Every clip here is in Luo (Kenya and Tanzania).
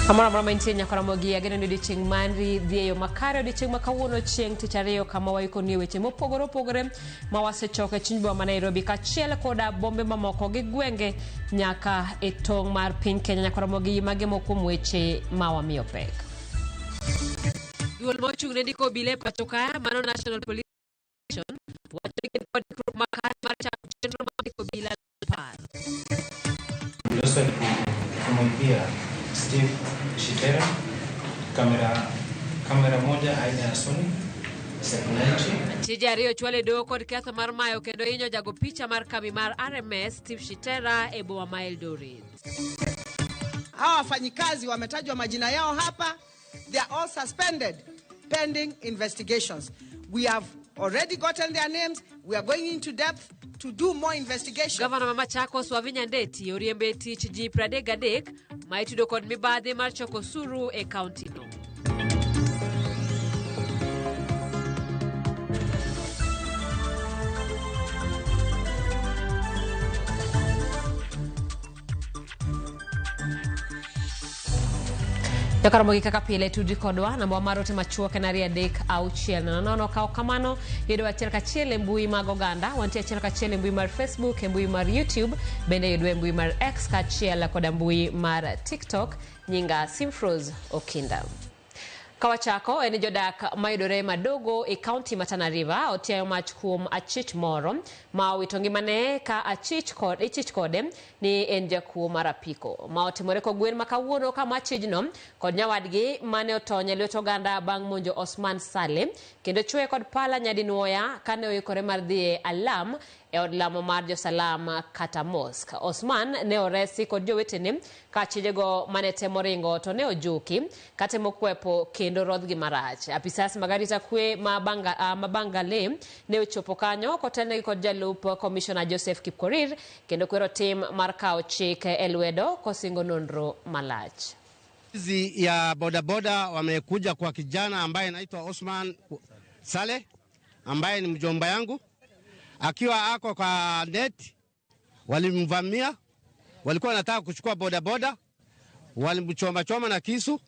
Kamoro amora mantie nyaka Ramogi, ageno ni odiochieng' mari dhi e yo makare. Odiochieng' ma kawuono chieng' tich ariyo kama waikonie weche mopogore opogore ma wasechoko e chuny boma ma Nairobi kaachiel koda bombe mamoko gi gwenge nyaka e tong' mar piny Kenya. Nyaka Ramogi, mage moko kuom weche ma wamiyo pek. Duol mochung' ne ndiko obila e pacho ka, mano National Police Commission, wacho ni gin kod ikruok makare mar chako chenro mar ndiko obila 10,000. Tuliweza kumwibia Steve Shitera kamera moja aina ya Sony 790. Tije ariyo ochwal e doho kod ketho mar mayo kendo hinyo jago picha mar kambi mar RMS Steve Shitera e boma ma Eldoret. Hawa wafanyikazi wametajwa majina yao hapa, they are all suspended pending investigations. We have already gotten their names, we are going into depth to do more investigation. Gavana ma Machakos Wavinya Ndeti oriembe e tich ji 33 ma itudo kod mibadhi mar choko osuru e kaunti no. Jakaromo gi kaka pile tudri kodwa namba mar ote machuok en 23600. Kaw kamano yudo achiel kachiel e mbui mag oganda. Wantie achiel kachiel e mbui mar Facebook, e mbui mar YouTube, bende yudwa e mbui mar X kaachiel koda mbui mar TikTok. Nyinga Simfrose Okinda. Kawachako en ni jodak mayudore Madogo e kaunti ma Tana River otiayo mach kuom achich moro ma owito ngimane ka achich kod, ichich kode ni en jakuo mar apiko. Ma otimore kogwen ma kawuono kama achijno kod nyawadgi mane otony e lwet oganda bang' monjo Osman Sale kendo chwoye kod pala nyadinwoya kane oikore mar dhi e alam e od lamo mar jo-Salam kata mosque. Osman ne oresi kod jowetene ka achijego mane temo ringo to ne ojuki katemo kwepo kendo rodhgi marach. Apisas mag arita kwe ma, Banga, ma Bangale ne ochopo kanyo kotelnegi kod jalup komishona Joseph Kipkorir kendo kwero tim mar kawo chik e lwedo kosingo nonro malach. Hizi ya bodaboda wamekuja kwa kijana ambaye anaitwa Osman Saleh ambaye ni mjomba yangu, akiwa ako kwa net, walimvamia, walikuwa wanataka kuchukua bodaboda, walimchoma choma na kisu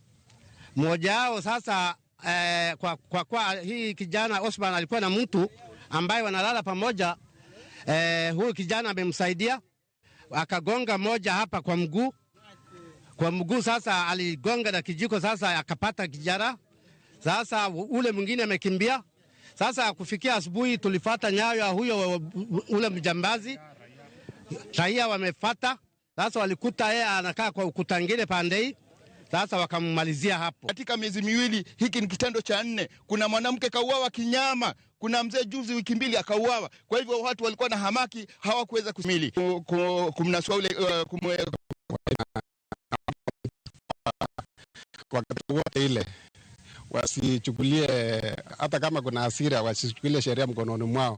mmoja wao. Sasa kwa hii kijana Osman alikuwa na mtu ambaye wanalala pamoja huyu kijana amemsaidia akagonga moja hapa kwa mguu kwa mguu. Sasa aligonga na kijiko, sasa akapata kijara. Sasa ule mwingine amekimbia. Sasa kufikia asubuhi tulifata nyayo ya huyo ule mjambazi, raia wamefata. Sasa walikuta yeye anakaa kwa ukuta ngine pande hii, sasa wakammalizia hapo. Katika miezi miwili, hiki ni kitendo cha nne. Kuna mwanamke kauawa kinyama, kuna mzee juzi wiki mbili akauawa. Kwa hivyo watu walikuwa na hamaki, hawakuweza kusimili kumnasua ule wakati wote ile wasichukulie, hata kama kuna hasira, wasichukulie sheria mkononi mwao.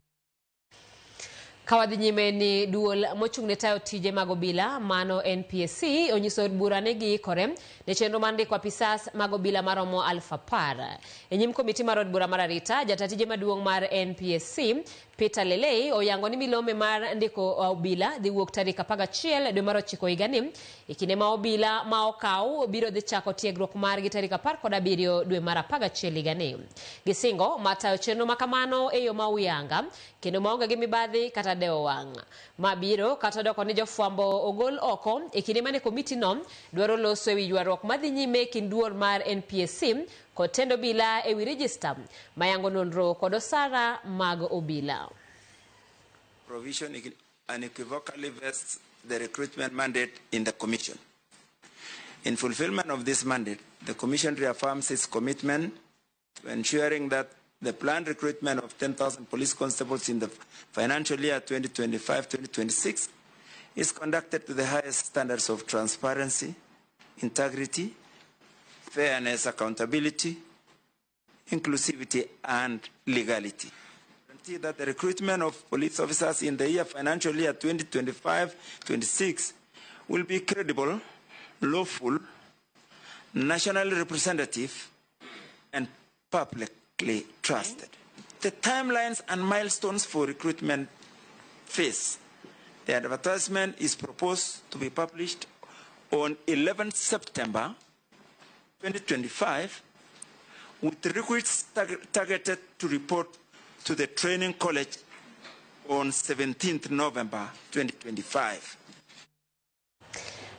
Kawadhi nyime ni duol mochung' ne tayo tije mag obila mano NPSC onyiso od bura ni giikore ne chenro mar ndiko apisas mag obila maromo 10,000. E nyim komiti mar od bura mar arita, jata tije maduong' mar NPSC Peter Lelei oyango ni milome mar ndiko obila dhi wuok tarik 11 dwe mar ochiko higani e kinde ma obila ma okaw biro dhi chako tiegruok margi tarik 17 dwe mar 11 higani. Gisingo mar tayo chenro ma kamano e yo ma uyanga kendo maonge gi mibadhi kata dewo wang'. Ma biro kata doko ni jofwambo ogol oko e kinde mane komiti no dwaro loso ewi ywaruok madhi nyime e kind duol mar NPSC kod tend obila ewi rijista mayango nonro kod osara mag obila. Provision unequivocally vests the recruitment mandate in the Commission. In fulfillment of this mandate, the Commission reaffirms its commitment to ensuring that the planned recruitment of 10,000 police constables in the financial year 2025-2026 is conducted to the highest standards of transparency, integrity, fairness, accountability, inclusivity, and legality. Guarantee that the recruitment of police officers in the year financial year 2025-26 will be credible, lawful, nationally representative, and publicly trusted. The timelines and milestones for recruitment phase. The advertisement is proposed to be published on 11 September 2025, with recruits targeted to report to the training college on 17th November 2025.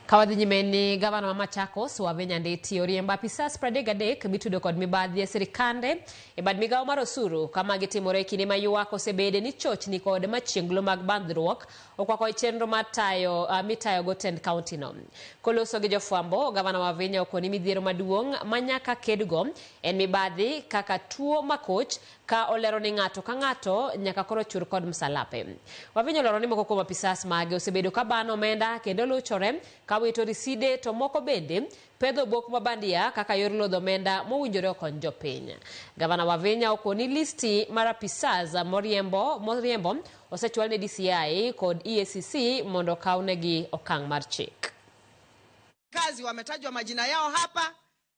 Ka wadhi nyime ni gavana ma Machakos Wavinya Ndeti oriembo apisas 33 mitudo kod mibadhi e sirikande e bad migawo mar osuru kama gitimore e kinde ma ywak osebede ni chochni kod machienglo mag bandhruok okwako e chenro mar tayo mitayo go tend kaunti no. Koloso gi jofwambo, gavana Wavinya okoni midhiero maduong' ma nyaka kedgo en mibadhi kaka tuo makoch ka olero ni ng'ato ka ng'ato nyaka koro chur kod msalape. Wavinya olero ni moko kuom apisas mage osebedo ka bano omenda kendo luchore ka wito riside to moko bende pedho obok mabandia kaka yor lodho omenda mowinjore okony jopiny. Gavana Wavinya okoni listi mar apisas moriembo osechwal ne DCI kod EACC mondo okawnegi okang' mar chik. Kazi wametajwa majina yao hapa,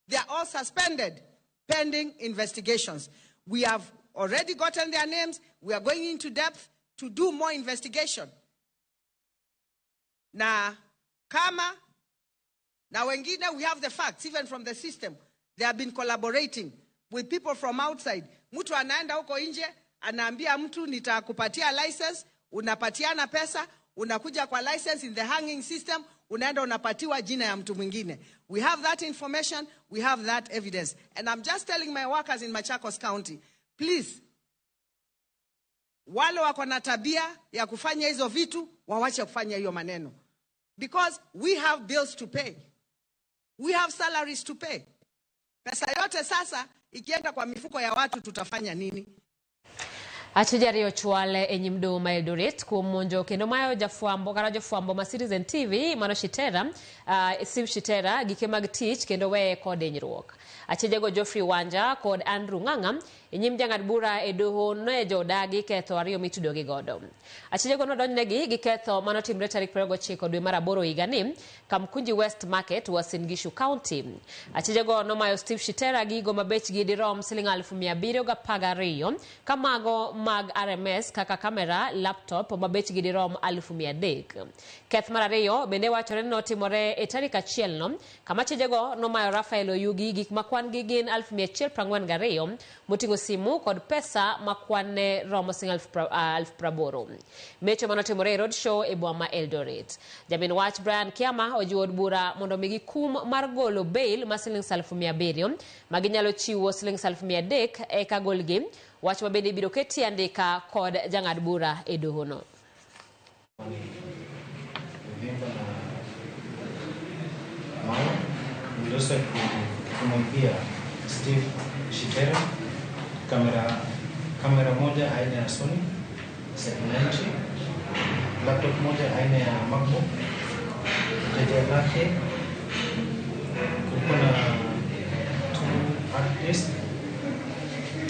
they are all suspended pending investigations. We have already gotten their names. We are going into depth to do more investigation. Na kama na wengine, we have the facts even from the system. They have been collaborating with people from outside. Mtu anaenda huko nje, anaambia mtu nitakupatia license, unapatiana pesa, unakuja kwa license in the hanging system, unaenda unapatiwa jina ya mtu mwingine. We have that information, we have that evidence. And I'm just telling my workers in Machakos County, please, wale wako na tabia ya kufanya hizo vitu, wawache kufanya hiyo maneno. Because we have bills to pay. We have salaries to pay. Pesa yote sasa ikienda kwa mifuko ya watu tutafanya nini? Achije ariyo chwale e nyim doho ma Eldoret kuom monjo kendo mayo jafwambo kata jofwambo ma Citizen TV mano Shitera, Steve Shitera gike mag tich kendo weye kod hinyruok. Achijego Geoffrey Wanja kod Andrew Ng'ang'a e nyim jang'ad bura e doho ne jodagi ketho ariyo mitudogi godo. Achijego nodonjnegi gi ketho manotimre tarik 29 dwe mar aboro higani Kamkunji West Market, Uasin Gishu County. Achijego nomayo Steve Shitera gigo ma bechgi dirom siling 712 ka mago mag RMS kaka kamera, laptop ma bechgi dirom 300,000. Keth mar ariyo bende wachore ni notimore e tarik achielno kama achijego nomayo Rafael Oyugi gik ma kwan gi gin 1,142 moting'o simu kod pesa ma kwan-ne romo siling 80,000. Mecho manotimore e road show e boma ma Eldoret. Jamin wach Brian Kiama ojiwo od bura mondo omigi kum mar golo bail ma siling 700,000 ma ginyalo chiwo siling 300,000 eka golgi, wach ma bende ibiro ketie andika kod jang'ad bura e dohono. Uvimba na mawe niliweza kumwibia Steve Shitera kamera moja aina ya Sony 790, laptop moja aina ya MacBook, chaja lake, kulikuwa na 2 hard disk,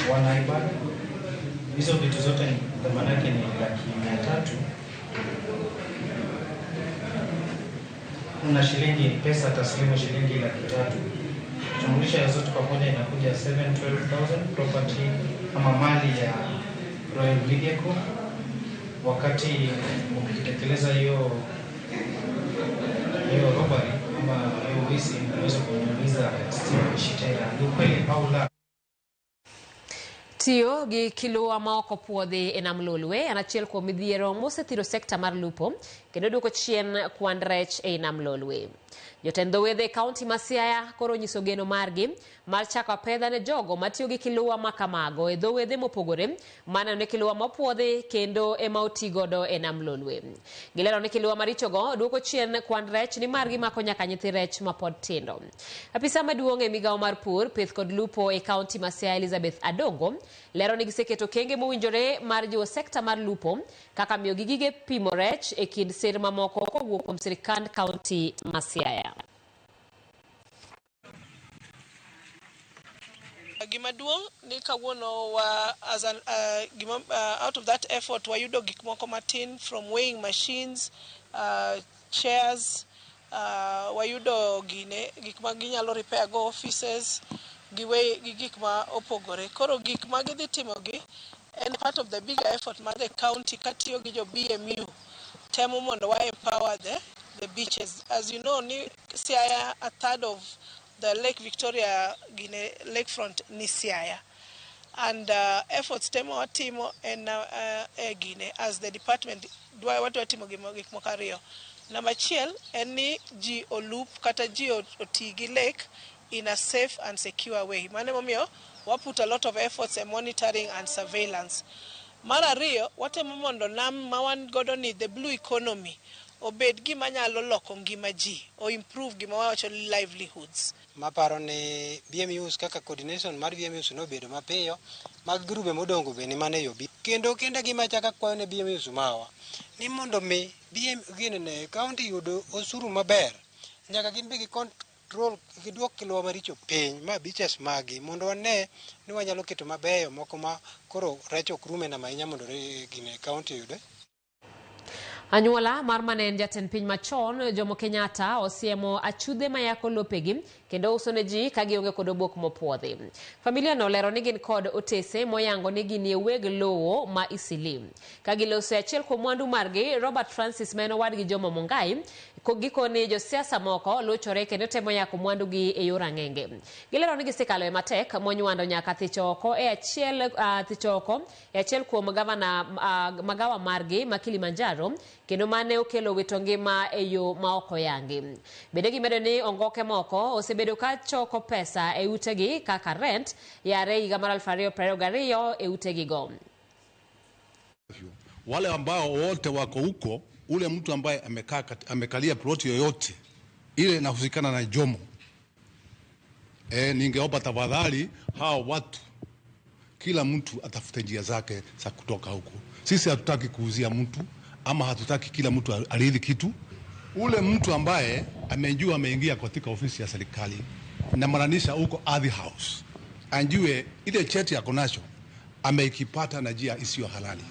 1 iPad. Hizo vitu zote dhamana yake ni 300,000 na shilingi pesa taslimu shilingi 300,000. Jumlisha ya zote pamoja inakuja 712,000 property ama mali ya Royal Media Group. Wakati ukitekeleza hiyo robbery ama hiyo wizi, unaweza kumuuliza Steve Shitera ni kweli au la. Tiyo gi kilua ma ok opuodhi e nam Lolwe en achiel kuom midhiero mosethiro sekta mar lupo kendo duoko chien kwan rech ei nam Lolwe. Jotend dho wedhe e kaunti ma Siaya koro onyiso geno margi mar chako apedha ne jogo matiyo gi kilua ma kamago e dho wedhe mopogore maneno ni kilua mopuodhi kendo ema otigodo e nam Lolwe. Gilero ni kilua marichogo duoko chien kwan rech nimar gimako nyaka nyithi rech mapod tindo. Apisa maduong' e migawo mar pur, pith kod lupo e kaunti ma Siaya Elizabeth Adongo lero ni giseketo okenge mowinjore mar jiwo sekta mar lupo kaka miyogi gige pimo rech e kind sir mamoko kowuok kuom sirikand kaunti ma Siaya. Gima duong' ni kawuono wa as an, gima, out of that effort wayudo gik moko matin from weighing machines, chairs, wayudo gine gik ma ginyalo repair go offices gi gik ma opogore. Koro gik ma gidhi timo gi en part of the bigger effort mar the county katiyo gi jo BMU temo mondo wa empower the beaches. As you know, ni Siaya a third of the Lake Victoria gine lakefront ni Siaya. And efforts te ma watimo en e gine as the department dwa wadwa timo gik moko ariyo. Namba achiel en ni ji olup kata ji oti gi lake in a safe and secure way. Mano emomiyo wa put a lot of efforts e monitoring and surveillance. Mar ariyo, watemo mondo nam ma wan godo ni the blue economy obed gima nyalo loko ngima ji, o improve gima wawacho ni livelihoods. Maparo ni BMUs kaka coordination mar BMUs nobedo mapiyo mag grube modongo be ni mane yo bi. Kendo kenda gima chaka kwayo ne BMUs mawa ni mondo mi BM gin ne county yudo osuru maber nyaka gin be gi control giduok kilwa maricho piny ma beaches magi mondo wane ni wanyalo keto mabeyo moko ma koro rech ok rume nam ahinya mondo gine county yude. Anyuola mar mane en jatend piny machon Jomo Kenyatta osiemo achudhe mayako lopegi kendo uso ne ji ka gionge kod obok mopuodhi. Familia no olero ni gin kod otese moyango ni ginie weg lowo ma Isili. Ka giloso e achiel kuom mwandu margi, Robert Francis ma en owadgi Jomo Mungai, gikone josiasa moko lochore kendo temo yako mwandugi e yor ang'enge. Gilero ni gisekalo e matek monywando nyaka thicho oko e achiel thicho oko e achiel kuom gavana magawa margi ma Kilimanjaro kendo mane okelo wito ngima e yo ma ok oyangi. Bende gimedo ni ongoke moko osebedo ka choko pesa e utegi kaka rent yare higa mar 2022 e utegigo. Wale ambao wote wako huko, ule mtu ambaye amekalia ploti yoyote ile inahusikana na Jomo, ningeomba tafadhali hao watu kila mtu atafute njia zake za kutoka huko. Sisi hatutaki kuuzia mtu ama hatutaki kila mtu arithi kitu. Ule mtu ambaye amejua ameingia katika ofisi ya serikali na maranisha huko Ardhi House, anjue ile cheti yako nacho ameikipata na njia isiyo halali,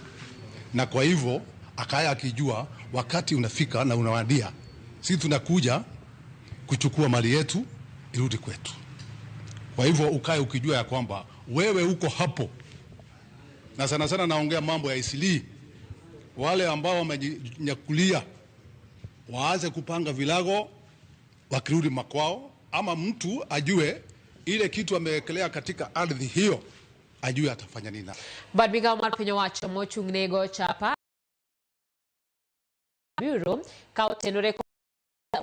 na kwa hivyo akaya akijua wakati unafika na unawadia, sisi tunakuja kuchukua mali yetu irudi kwetu. Kwa hivyo ukae ukijua ya kwamba wewe uko hapo, na sana sana naongea mambo ya Isili, wale ambao wamejinyakulia waanze kupanga vilago wakirudi makwao, ama mtu ajue ile kitu amewekelea katika ardhi hiyo, ajue atafanya nini. Bad migao mar piny owacho mochung' ne go chapa Bureau ka otenore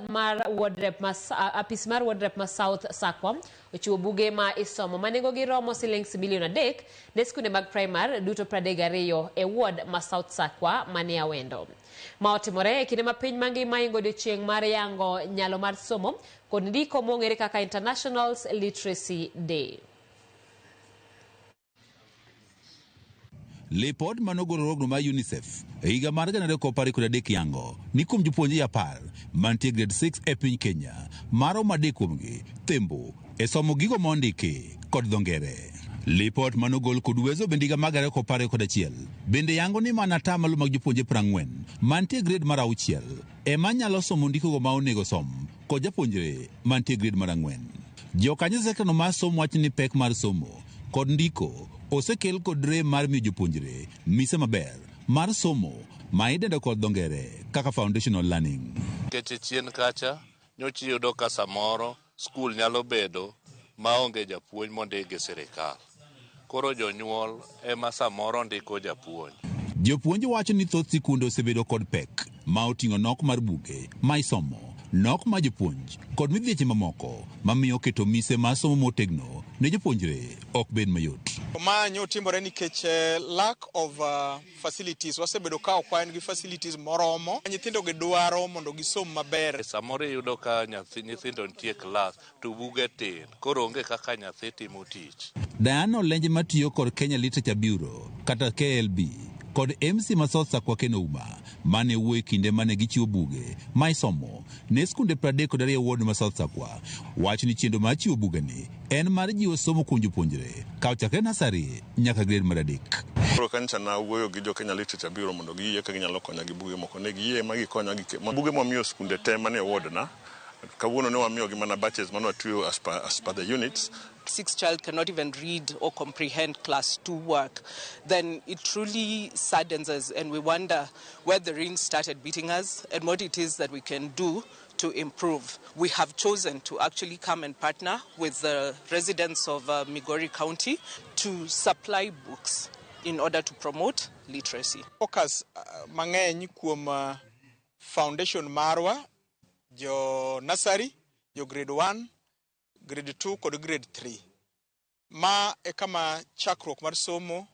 mar ward rep ma apis mar ward rep ma South Sakwa ochiwo buge ma isomo ma nengogi romo silings milion 3 ne skunde mag primar duto 32 e ward ma South Sakwa manie Awendo. Ma otimore e kinde ma piny mangima ingo odiochieng' mar yango nyalo mar somo kod ndiko mong'ere kaka International Literacy Day. Lipod manogolo riwruogno mar UNICEF e higa mar 2023 yango ni kuom jopuonjre 10 mantie grade 6 e piny Kenya, maromo 3 kuomgi thembo e somo gigo mondiki kod dho ngere. Lipot manogol kod Uwezo bende higa mar 2021 bende yango ni mana atamalo mag jopuonjre 40 mantie grade mar 6 ema nyalo somo ndikogo ma onego som kod japuonjre mantie grade mar 4. Jokanyo sektano mar somo wacho ni pek mar somo kod ndiko osekel kod rem mar miyo jopuonjre mise maber mar somo ma idendo kod dho ngere kaka foundational learning. Nikech chien kacha nyocha iyudo ka samoro skul nyalo bedo maonge japuonj mondik gi sirikal. Koro jonyuol ema samoro ndiko japuonj. Jopuonj wacho ni thoth sikunde osebedo kod pek ma oting'o nok mar buge ma isomo, nok mar jopuonj kod midhieche mamoko mamiyo keto mise mar somo motegno ne jopuonjre ok bed mayot. Ma nyotimore nikech lack of facilities. Wasebedo ka ok wan gi facilities moromo. Nyithindo gi dwaro mondo gisom maber. Samoro iyudo ka nyithindo nitie klas to buge tin, koro onge kaka nyathi timo tich. Diana Olenje matiyo kod Kenya Literature Bureau kata KLB kod MC ma South Sakwa Ken Ouma mane wuoyo kinde mane gichiwo buge ma isomo ne skunde 32 ward ma South Sakwa wacho ni chenro mar chiwo bugeni en mar jiwo somo kuom jopuonjre ka ochakre nasari nyaka grade mar 3. Koro kancha na wuoyo gi jo Kenya Literature Bureau mondo giyie ka ginyalo konya gi buge moko. Ne giyie ma gikonya gi buge mwamiyo skunde te manie ward na. Kawuono ne wamiyogi mana batches mane watueyo as per the units. 6 child cannot even read or comprehend class 2 work, then it truly saddens us, and we wonder where the rain started beating us and what it is that we can do to improve. We have chosen to actually come and partner with the residents of Migori County to supply books in order to promote literacy. Focus mang'eny kuom foundation marwa, jo nursery, jo grade 1, grade 2 kod grade 3. Ma e kama chakruok mar somo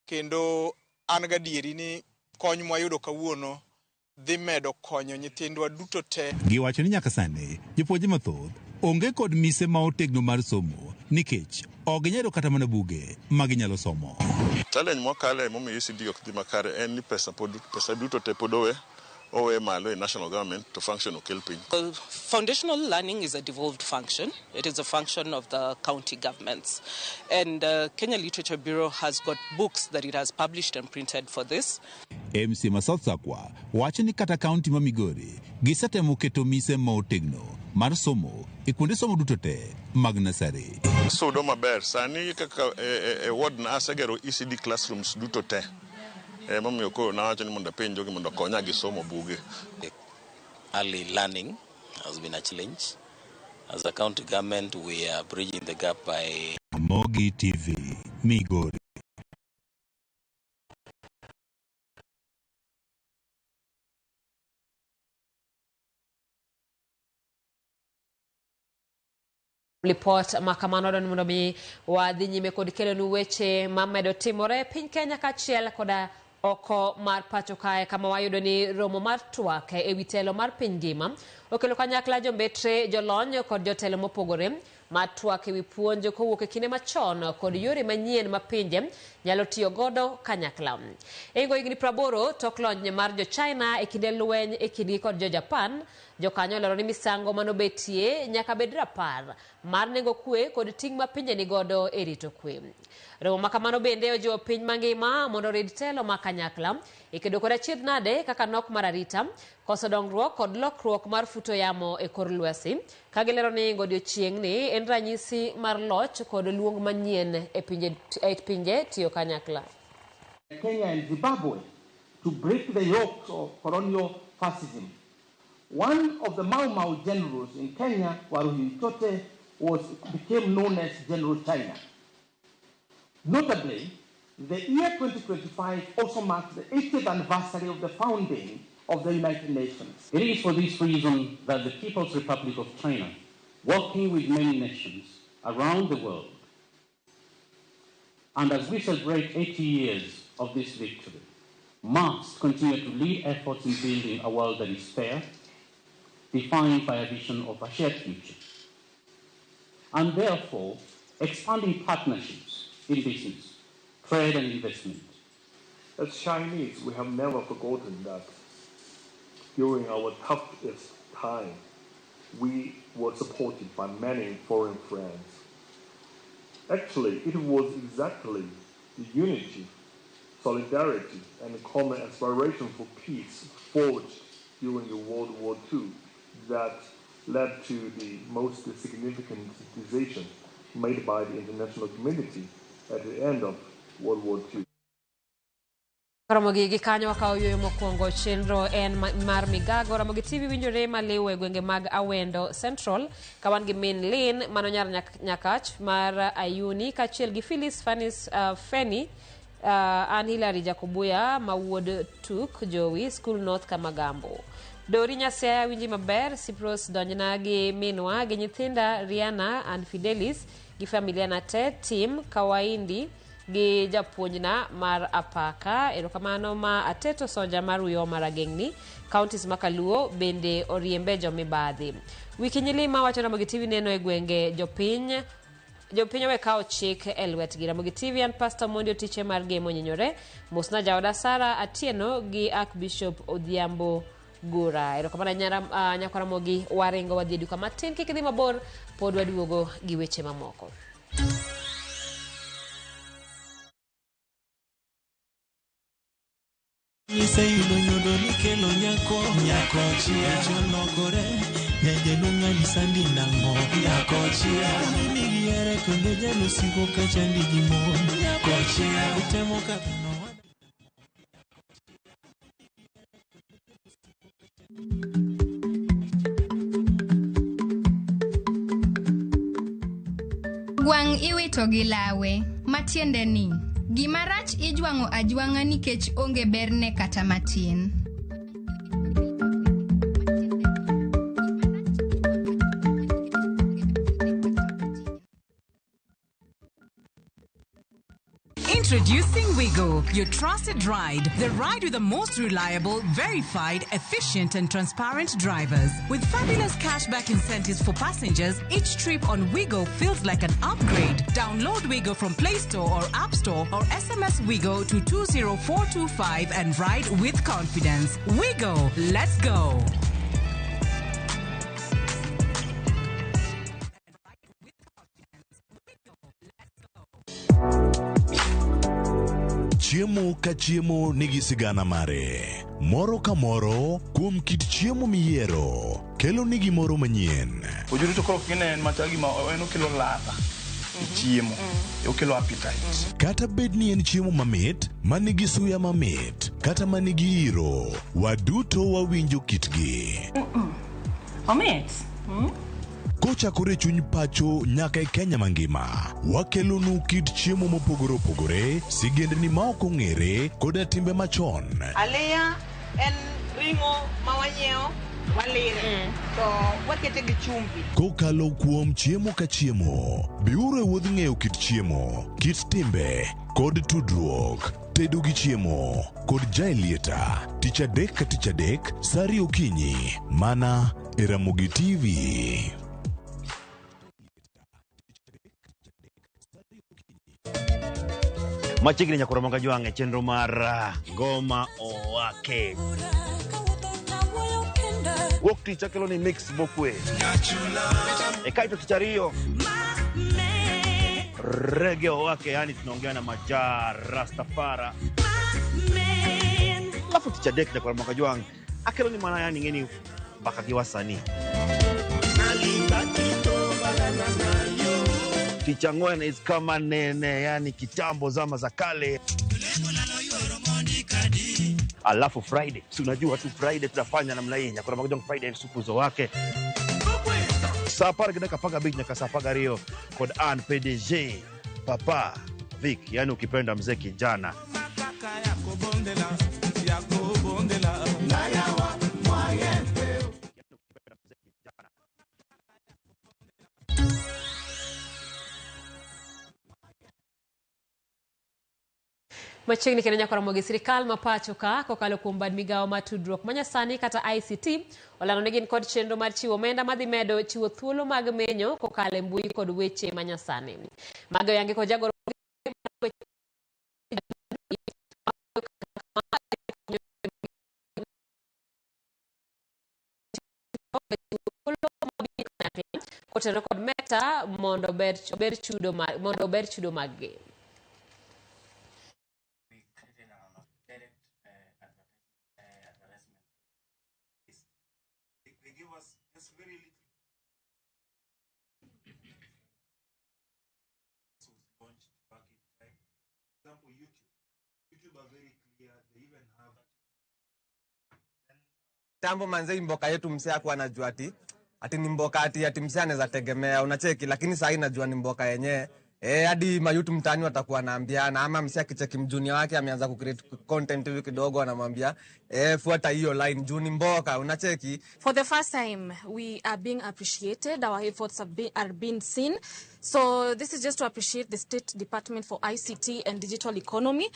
kendo an gadieri ni kony mwayudo kawuono dhi medo konyo nyithindwa duto te. Giwacho ni nyaka sani jopuonje mathoth onge kod mise ma otegno mar somo nikech ok ginyalo kata mana buge ma ginyalo somo. Challenge mwakale momiyo ECD ok dhi makare en ni pesa pod pesa duto te pod owe malo e national government to function okel piny. Foundational learning is a devolved function. It is a function of the county governments. And Kenya Literature Bureau has got books that it has published and printed for this. MC ma South Sakwa wacho ni kata kaunti ma Migori gisetemo keto mise ma otegno mar somo e kuonde somo duto te mag nasari. Sudo maber sani kaka e ward na asegero ECD classrooms duto te. Momiyo koro nawacho ni mondo apenj jogi mondo okonya gi somo buge. Early learning has been a challenge. As a county government, we are bridging the gap by Mogi TV, Migori. Lipot ma kamano dwani mondo mi wadhi nyime kod kelonu weche mamedo timore e piny Kenya kaachiel koda oko mar pacho kae, kama wayudo ni romo mar twak ewi telo mar piny ngima okelo kanyakla jombetre, jolony kod jotelo mopogore mar twak ewi puonj kowuok e kinde machon kod yore manyien ma pinje nyalo tiyo godo kanyakla. E hingo higni 80 tok lony mar jo-China e kinde lweny e kindgi kod jo-Japan, jokanyo olero ni misango manobetie nyaka bed rapar mar nengo kwe kod ting' ma pinje nigodo e rito kwe. Romo ma kamano bende ojiwo piny mangima mondo orid telo ma kanyakla e kedo kod achiedh nade kaka nok mar arita, koso dongruok kod lokruok mar futo yamo e kor lwasi, ka gilero ni godiochieng'ni en ranyisi mar loch kod luong manyien e pinje tiyo kanyakla. Kenya and Zimbabwe to break the yoke of colonial fascism. One of the Mau Mau generals in Kenya, Waruhiu Chote, became known as General China. Notably, the year 2025 also marks the 80th anniversary of the founding of the United Nations. It is for this reason that the People's Republic of China, working with many nations around the world, and as we celebrate 80 years of this victory, must continue to lead efforts in building a world that is fair, defined by a vision of a shared future, and therefore expanding partnerships in business, trade and investment. As Chinese, we have never forgotten that during our toughest time, we were supported by many foreign friends. Actually, it was exactly the unity, solidarity, and common aspiration for peace forged during the World War II that led to the most significant decision made by the international community at the end of World War II. Ramogi gi kanyo wakawo yueyo mokwongo. Chenro en mar Migago. Ramogi TV winjore maliw e gwenge mag Awendo Central ka wan gi Min Lin mano nyar Nyakach mar Ayuni kaachiel gi Phyllis Fanis Feni, an Hilary Jakobuya ma wuod Tuk Jowi School North Kamagambo. Dori Nyasaya winji maber. Cyprus donjna gi minwa gi nyithinda Rihanna and Fidelis gi familia na te Tim Kawaindi gi japuonjna mar apaka. Erokamano ma Ateto Soja mar Uyo Marageng'ni counties ma Kaluo bende oriembe jomibadhi. Wiki Nyilima wacho Ramogi TV neno e gwenge jopiny owe kawo chik e lwetgi. Ramogi TV an Pastor Mondi Otiche mar Gemo Nyinyore. Mosna jaoda Sara Atieno gi Archbishop Odhiambo Gura. Erokamano nyakwa Ramogi waringo wadhi e duka matin, kik idhi mabor, pod waduogo gi weche mamoko. Iseyudo nyodo nikelo nyako, nyako chia cholokore, nyajaluong' sandi nang'o, nyako chia migi here kendo jalosiko kachandi gi mon, nyako chia itemo kadhano. Gwang' iwito gi lawe, matiende ni, gima rach ijwang'o ajwang'a nikech onge berne kata matin. Introducing Wigo, your trusted ride. The ride with the most reliable, verified, efficient, and transparent drivers. With fabulous cashback incentives for passengers, each trip on Wigo feels like an upgrade. Download Wigo from Play Store or App Store or SMS Wigo to 20425 and ride with confidence. Wigo, let's go. Chiemo ka chiemo nigi sigana mare. Moro ka moro kuom kit chiemo miyiero kelo ni gimoro manyien. Ojuri to koro kinen machal gima en okelo ladha e chiemo, okelo appetite. Kata bed ni en chiemo mamit, manigi suya mamit, kata manigi iro, waduto wawinjo kitgi. Omit. Kochakore e chuny pacho nyaka e Kenya mangima, wakelonu kit chiemo mopogore opogore, sigendni ma ok ong'ere, koda timbe machon. Aliya en ring'o ma wanyiewo walire to wakete gi chumbi. Kokalo kuom chiemo ka chiemo, biuru e wuodh ng'eyo kit chiemo, kit timbe, kod tudruok. Tedo gi chiemo kod Jaelieta, tich adek ka tich adek, sa ariyo okinyi, mana e Ramogi TV. Machiegni nyakoro moga jwang' e chenro mar Ngoma Owake. Wuok tich akelo ni mix mokwe. E kaito tich ariyo rege owake, yani tunaongea na majaa Rastafara. Alafu tich adek nyakoro moga jwang' akelo ni mana yani ng'eni mbaka gi wasanii. Tich ang'wen is kama nene, yani kitambo zama za kale. Alafu Friday, si unajua tu Friday tunafanya namna hii, nyakoro moga jwang' Friday supuzo wake. Saa apar gi dakika apar gabich nyaka saa apar gariyo kod an PDG Papa Vic, yani ukipenda mzee kijana. Machiegni kendo nyaka romo gi sirikal ma pacho ka kokalo kuom bad migawo mar tudruok manyasani kata ICT olando ni gin kod chenro mar chiwo omenda madhi medo chiwo thuolo mag menyo kokalo e mbui kod weche manyasani. Mago oyangi kod jagoro kotenore kod Meta mondo ober chudo mag gi. Tambo manze, mboka yetu msee hakuwa anajua ati ni mboka ati msee anaweza tegemea, unacheki, lakini sasa najua ni mboka yenyewe. Hadi mayutu mtaani watakuwa naambiana, ama msee akicheki mjunior wake ameanza ku create content hivi kidogo anamwambia fuata hiyo line juu ni mboka, unacheki. For the first time we are being appreciated, our efforts are being seen. So this is just to appreciate the State Department for ICT and Digital Economy,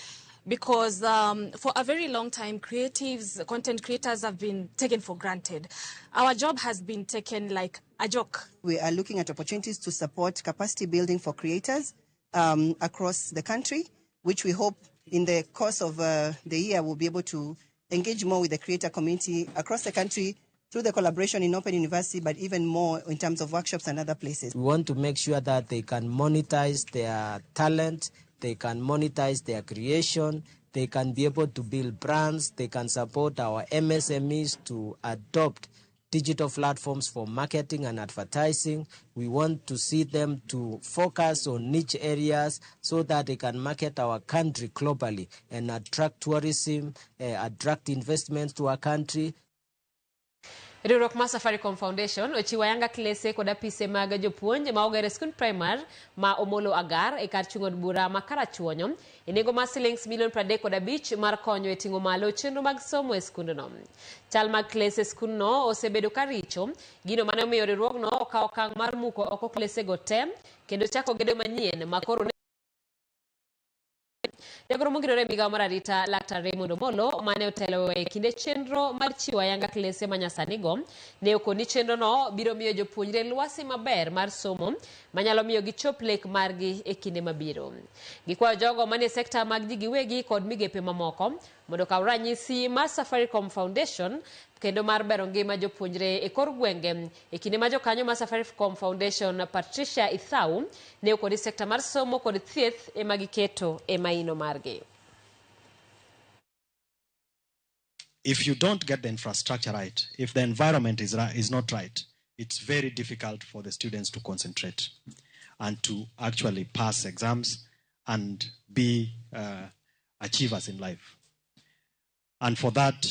because for a very long time, creatives, content creators have been taken for granted. Our job has been taken like a joke. We are looking at opportunities to support capacity building for creators across the country, which we hope in the course of the year we'll be able to engage more with the creator community across the country through the collaboration in Open University, but even more in terms of workshops and other places. We want to make sure that they can monetize their talent, they can monetize their creation, they can be able to build brands, they can support our MSMEs to adopt digital platforms for marketing and advertising. We want to see them to focus on niche areas so that they can market our country globally and attract tourism, attract investments to our country. Riwruok mar Safaricom Foundation ochiwo ayanga klese kod apise mag jopuonj ma oger e skund primar ma Omolo Agar e kar chung' od bura ma Karachuonyo e nengo mar silings milion 35 mar konyo e ting'o malo chenro mag somo e skundno. Chal mag klese e skundno osebedo ka richo, gino mane omiyo riwruogno okawo okang' mar muko oko klesego te kendo chako gedo manyien ma koro Jagoro mongirore e migawo mar arita Laktar Raymond Omolo mane otelo e kinde chenro mar chiwo ayanga klese manyasanigo ne okoni chenrono biro miyo jopuonjre lwasi maber mar somo manyalo miyo gichop lek margi e kinde mabiro. Gikwayo jogo manie sekta mag ji giwegi kod migepe mamoko mondo okaw ranyisi mar Safaricom Foundation kendo mar bero ngima jopuonjre e kor gwenge e kinde ma jokanyo mar Safaricom Foundation Patricia Ithau ne okoni sekta mar somo kod thieth ema giketo e maino margi. If you don't get the infrastructure right, if the environment is not right, it's very difficult for the students to concentrate and to actually pass exams and be achievers in life. And for that,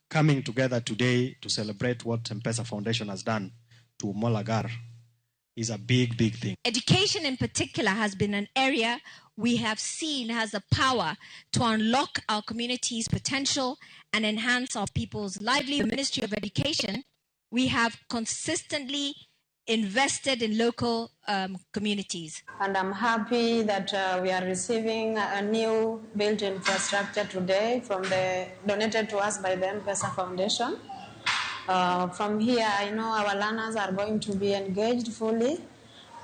coming together today to celebrate what M-Pesa Foundation has done to Omolo Agar is a big, big thing. Education in particular has been an area we have seen has the power to unlock our community's potential and enhance our people's livelihood. The Ministry of Education, we have consistently invested in local communities. And I'm happy that we are receiving a new built infrastructure today donated to us by the M-Pesa Foundation. From here, I know our learners are going to be engaged fully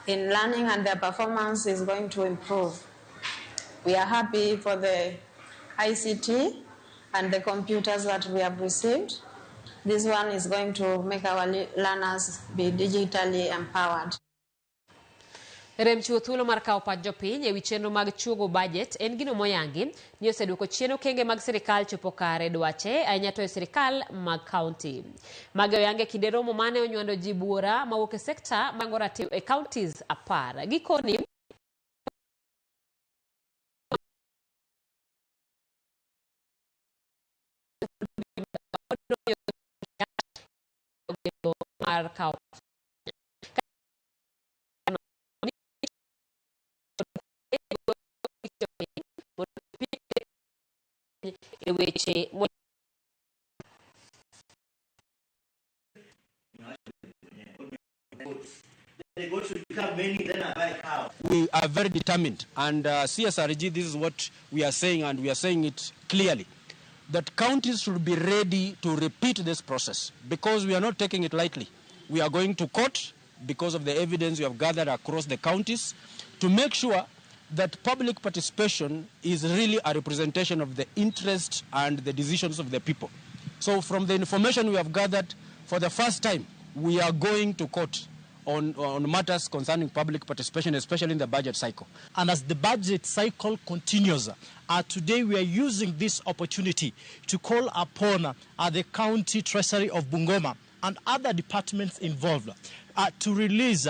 in learning and their performance is going to improve. We are happy for the ICT and the computers that we have received. This one is going to make our learners be digitally empowered. Rem chiwo thuolo mar kawo pach jopiny ewi chenro mag chuogo budget en gino moyangi ni oseduoko chien okenge mag sirikal chopo kare dwache ahinya to e sirikal mag kaunti. Magi oyangi e kinde romo mane onywando ji buora mawuok e sekta mango ratiro e counties 10. Gikoni mar kawo e weche We are very determined, and CSRG, this is what we are saying, and we are saying it clearly, that counties should be ready to repeat this process because we are not taking it lightly. We are going to court because of the evidence we have gathered across the counties to make sure that public participation is really a representation of the interest and the decisions of the people. So from the information we have gathered, for the first time, we are going to court on matters concerning public participation, especially in the budget cycle. And as the budget cycle continues, today we are using this opportunity to call upon the County Treasury of Bungoma and other departments involved to release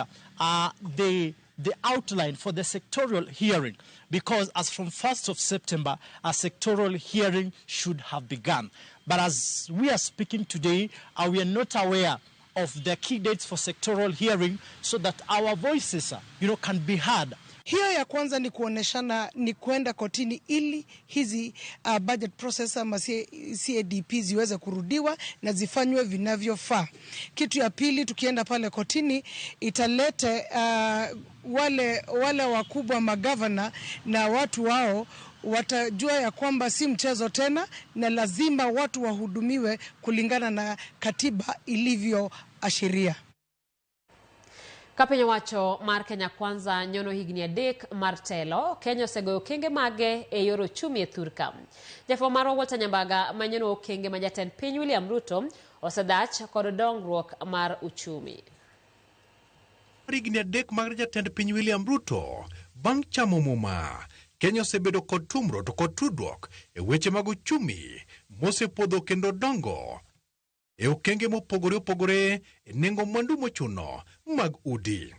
the outline for the sectoral hearing, because as from 1st of September, a sectoral hearing should have begun. But as we are speaking today, we are not aware of the key dates for sectoral hearing so that our voices, can be heard. Hiyo ya kwanza ni kuoneshana ni kwenda kotini ili hizi budget process ama CADP ziweze kurudiwa na zifanywe vinavyofaa. Kitu ya pili, tukienda pale kotini italete wale wakubwa magavana na watu wao watajua ya kwamba si mchezo tena na lazima watu wahudumiwe kulingana na katiba ilivyoashiria. Ka piny owacho mar Kenya Kwanza nyono higni 3 mar telo, Kenya osegoyo okenge mage e yor ochumi e thurka. Jafwambo marwa Walter Nyambaga manyono okenge ma jatend piny William Ruto osedhach kod dongruok mar uchumi. Higni 3 mar jatend piny William Ruto bang' chamo muma, Kenya osebedo kod tumro to kod tudruok e weche mag uchumi mosepodho kendo dongo e okenge mopogore opogore e nengo mwandu mochuno mag udi.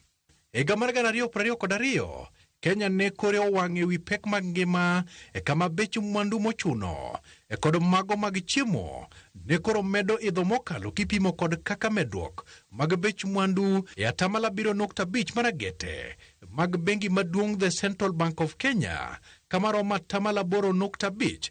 E higa mar 2022, Kenya ne kore owang' e wi pek mag ngima e kama bech mwandu mochuno e kod mago mag chiemo ne koro medo idho mokalo kipimo kod kaka medruok mag bech mwandu e atamalo 7.5 mar agete mag bengi maduong' The Central Bank of Kenya kama romo atamalo 8.5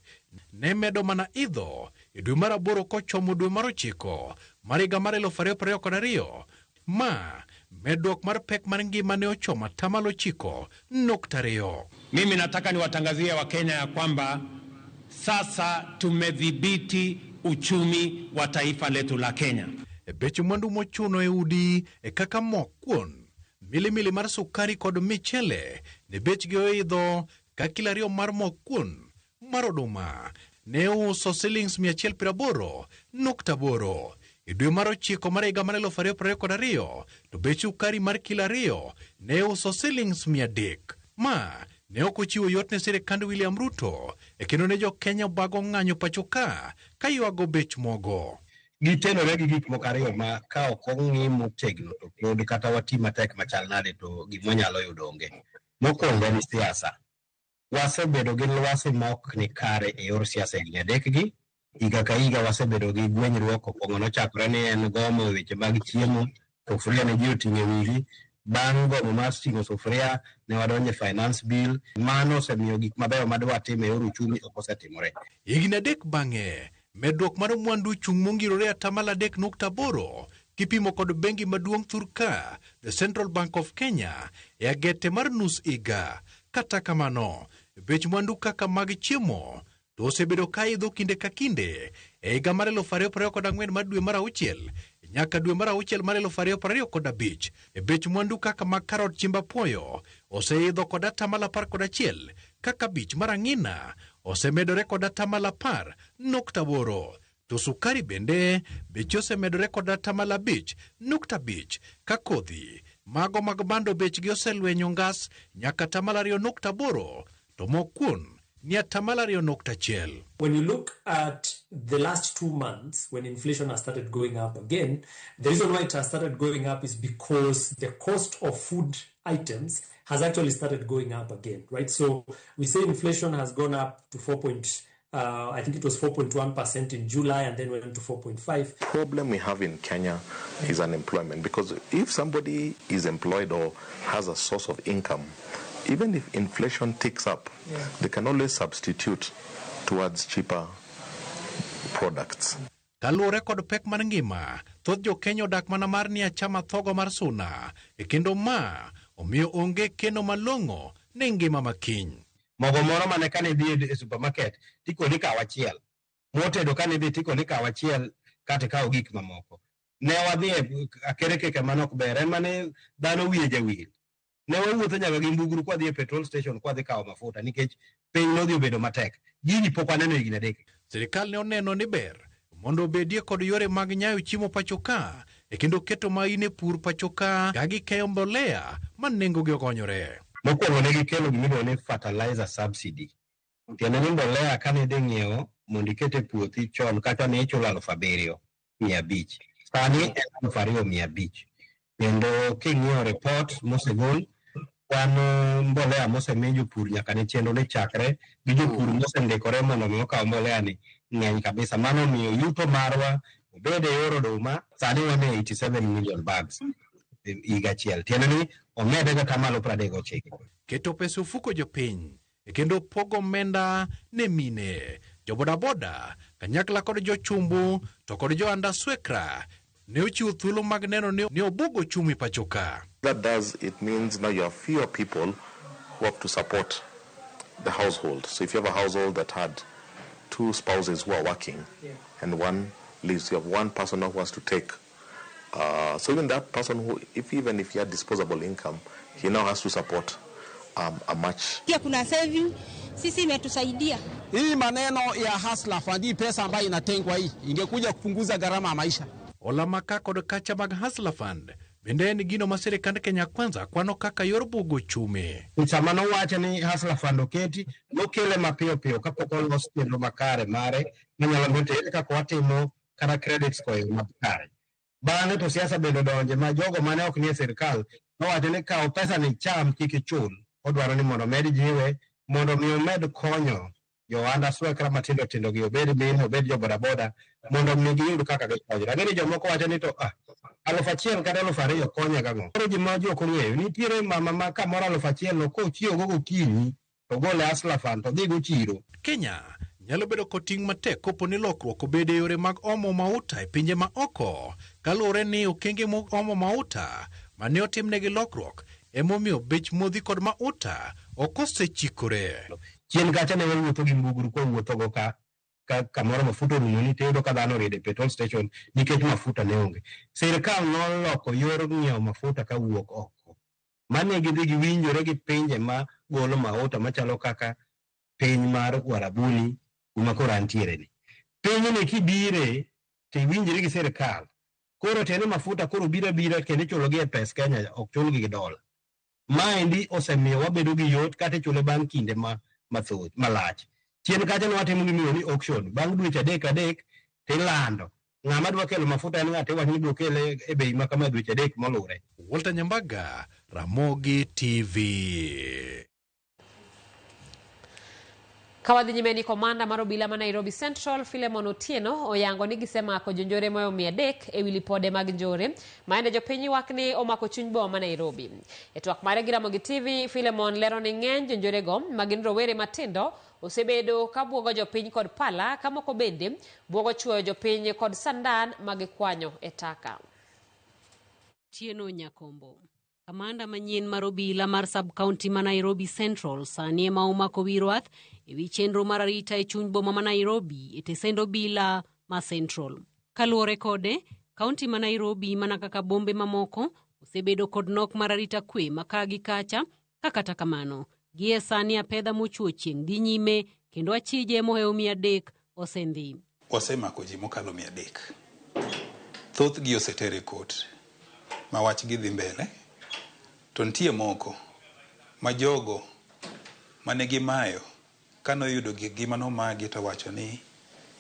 ne medo mana idho e dwe mar aboro kochomo dwe mar ochiko mar higa mar 2022 ma medruok mar pek mar ngima ne ochomo atamalo 9.2. Mimi nataka niwatangazie Wakenya ya kwamba sasa tumedhibiti uchumi wa taifa letu la Kenya. E bech mwandu mochuno e udi e kaka mok kuon, milimili mar sukari kod michele ne bechgi oidho ka kilo ariyo mar mok kuon mar oduma ne uso silings 180.8 e dwe mar ochiko mar higa mar 2022 to bech sukari mar kilo ariyo ne uso silings 300. Ma ne ok ochiwo yot ne sirikand William Ruto e kendo ne jo Kenya bago ng'anyo pacho ka ywago bech mogo. Gitenore gi gik moko ariyo ma ka ok ong'i motegno to pod kata wati matek machal nade to gima wanyalo yudo onge. Mokwongo en siasa. Wasebedo gi lwasi ma ok ni kare e yor siasa e higni adekgi. Higa ka higa wasebedo gi gwenyruok. Okwongo nochakore ni en gomo e weche mag chiemo, sufuria ne ji oting'o e wigi. Bang' gomo mar ting'o sufuria ne wadonjo e finance bill. Mano osemiyo gik mabeyo madwatim e yor uchumi ok osetimore. Higni adek bang'e, medruok mar mwandu chung' mongirore atamalo 3.8 kipimo kod bengi maduong' thurka The Central Bank of Kenya e agete mar nus higa. Kata kamano, bech mwandu kaka mag chiemo to osebedo ka idho kinde ka kinde e higa mar 2024 mar dwe mar auchiel nyaka dwe mar auchiel mar 2025. E bech mwandu kaka mag karot chimba apuoyo oseidho kod atamalo 11 kaka bich mar ang'ina osemedore kod atamalo 10.8 to sukari bende beche osemedore kod atamalo 5.5 ka kodhi mago mag bando bechgi oselwenyo ngas nyaka atamalo 2.8 to mok kuon ni atamalo 2.1. When you look at the last 2 months, when inflation has started going up again, the reason why it has started going up is because the cost of food items has actually started going up again, right? So we say inflation has gone up to I think it was 4.1% in July and then went to 4.5. Problem we have in Kenya is unemployment, because if somebody is employed or has a source of income, even if inflation ticks up, they can always substitute towards cheaper products. Kaluwore kod pek mar ngima, thoth jo Kenya odak mana mar ni achama thogo mar suna, e kendo ma omiyo onge keno malong'o ne ngima makiny. Mogo moro mane kane idhi e supermarket tikoni kaw achiel, motedo kane idhi tikoni kaw achiel kata ikaw gik mamoko. Ne wadhi e akere keke mane ok ber, en mane dhano wiye jawil. Ne wawuotho nyaka gi mbugru kwadhi e petrol station kwadhi kawo mafuta nikech piny nodhi obedo matek. Gini pok waneno higni adek. Sirikal ne oneno ni ber mondo obedie kod yore mag nyayo chiemo pacho ka e kendo keto maine pur pacho ka ka gikeyo mbolea ma nengogi ogonyore. Mokwongo ne gikelo gimiluongo ni fertilizer subsidy. Tiende ni mbolea kane idhi ng'iewo mondo iket e puothi chon kata ne ichulo 7,500. Sani en 2,500. Kendo king'iyo report mosegol, kwan mbolea mosemi jopur nyaka ne chenro ne chakre gi jopur mosendikore mondo mi okaw mbolea ni ng'eny kabisa. Mano omiyo yuto marwa obed e yor oduma sani wan e 87 million bags higa achiel. Tiende ni omede kata malo 39. Keto pesa ofuko jopiny e kendo pogo omenda ne mine, jobodaboda kanyakla kod jochumbu to kod jo andaswekra ne ochiwo thuolo mag neno ni obugo ochumi pacho ka. That does, it means now you have fewer people who have to support the household. So if you have a household that had two spouses who are working and one leaves, you have one person who has to take. So even that person who, even if he had disposable income, he now has to support a much. Pia kuna saving, sisi imetusaidia. Hii maneno ya Hustler Fund, hii pesa ambayo inatengwa hii, ingekuja kupunguza gharama ya maisha. Ola maka kod kacha mag Hustler Fund bende en gino ma sirikand Kenya Kwanza kwano kaka yor bugo uchumi. Sama nowacho ni Hustler Fund oketi, nokele mapiyo piyo kapok olos chenro makare mare manyalo miyo ere kaka watimo kata credit score makare. Bang'e to siasa bende odonje ma jogo mane ok nie sirikal nowacho ni kaw pesa ni cham kik ichul. Odwaro ni mondo omed jiwe mondo mi omed konyo jo ohand aswekra matindo tindo gi, obed mine, obed jo bodaboda, mondo mi giyud kaka gikonyre. Ang'e ni jomoko wacho ni to 1000 kata 2000 konya gang'o? Koro ji ma ji ok ong'eyo, nitiere mama ma kamoro 1000 no kochiewo go gokinyi to gole Hustler Fund to dhi go chiro. Kenya nyalo bedo kod ting' matek kopo ni lokruok obedo e yore mag omo mauta e pinje ma oko, kaluwore ni okenge mag omo mauta mane otimnegi lokruok emomiyo bech modhi kod mauta ok osechikore. Chien kacha ne wawuotho gi mbugru kwa wuothogo ka kamoro mafuta orumo ni tiyudo ka dhano oriedo e petrol station nikech mafuta ne onge. Sirkal noloko yor ng'iewo mafuta kawuok oko. Mane gidhi giwinjore gi pinje ma golo mauta machalo kaka piny mar Uarabuni kuma koro antiere ni. Pinyni kibire to iwinjri gi sirkal. Koro tiende mafuta koro biro abira kendo ichulogi e pes Kenya, ok chulgi gi dola. Maendi osemiyo wabedo gi yot kata ichule bang' kinde mathoth malach. Chien kacha ne watimo gimiluongo ni auction. Bang' dweche adek adek tilando. Ng'ama dwa kelo mafuta en ng'at iwacho ni ibiro kele e bei ma kama dweche adek molure. Walter Nyambaga, Ramogi TV. Ka wadhi nyime ni komanda mar obila ma Nairobi Central Philemon Otieno oyango ni gisemako jonjore moyo 300 ewi lipode mag njore maende jopiny ywak ni omako chuny boma ma Nairobi. E twak mare gi Ramogi TV, Philemon lero ni ng'eny jonjorego ma gin rowere matindo osebedo ka buogo jopiny kod pala ka moko bende buogo chuoyo jopiny kod sandan ma gikwanyo e taka. Otieno Nyakombo, kamanda manyien mar obila mar sub-county ma Nairobi Central sani ema omako wi rwath ewi chenro mar arita e chuny boma ma Nairobi e tesend obila ma Central. Kaluwore kode, kaunti ma Nairobi mana kaka bombe mamoko osebedo kod nok mar arita kwe ma ka gi kacha, ka kata kamano gie sani apedha mochuo chieng' dhi nyime kendo achije mohewo 300 osendhi. Wasemako ji mokalo 300. Thothgi oseter e kot ma wachgi dhi mbele. To nitie moko ma jogo mane gimayo kanoyudo gik-gi manomagi to wacho ni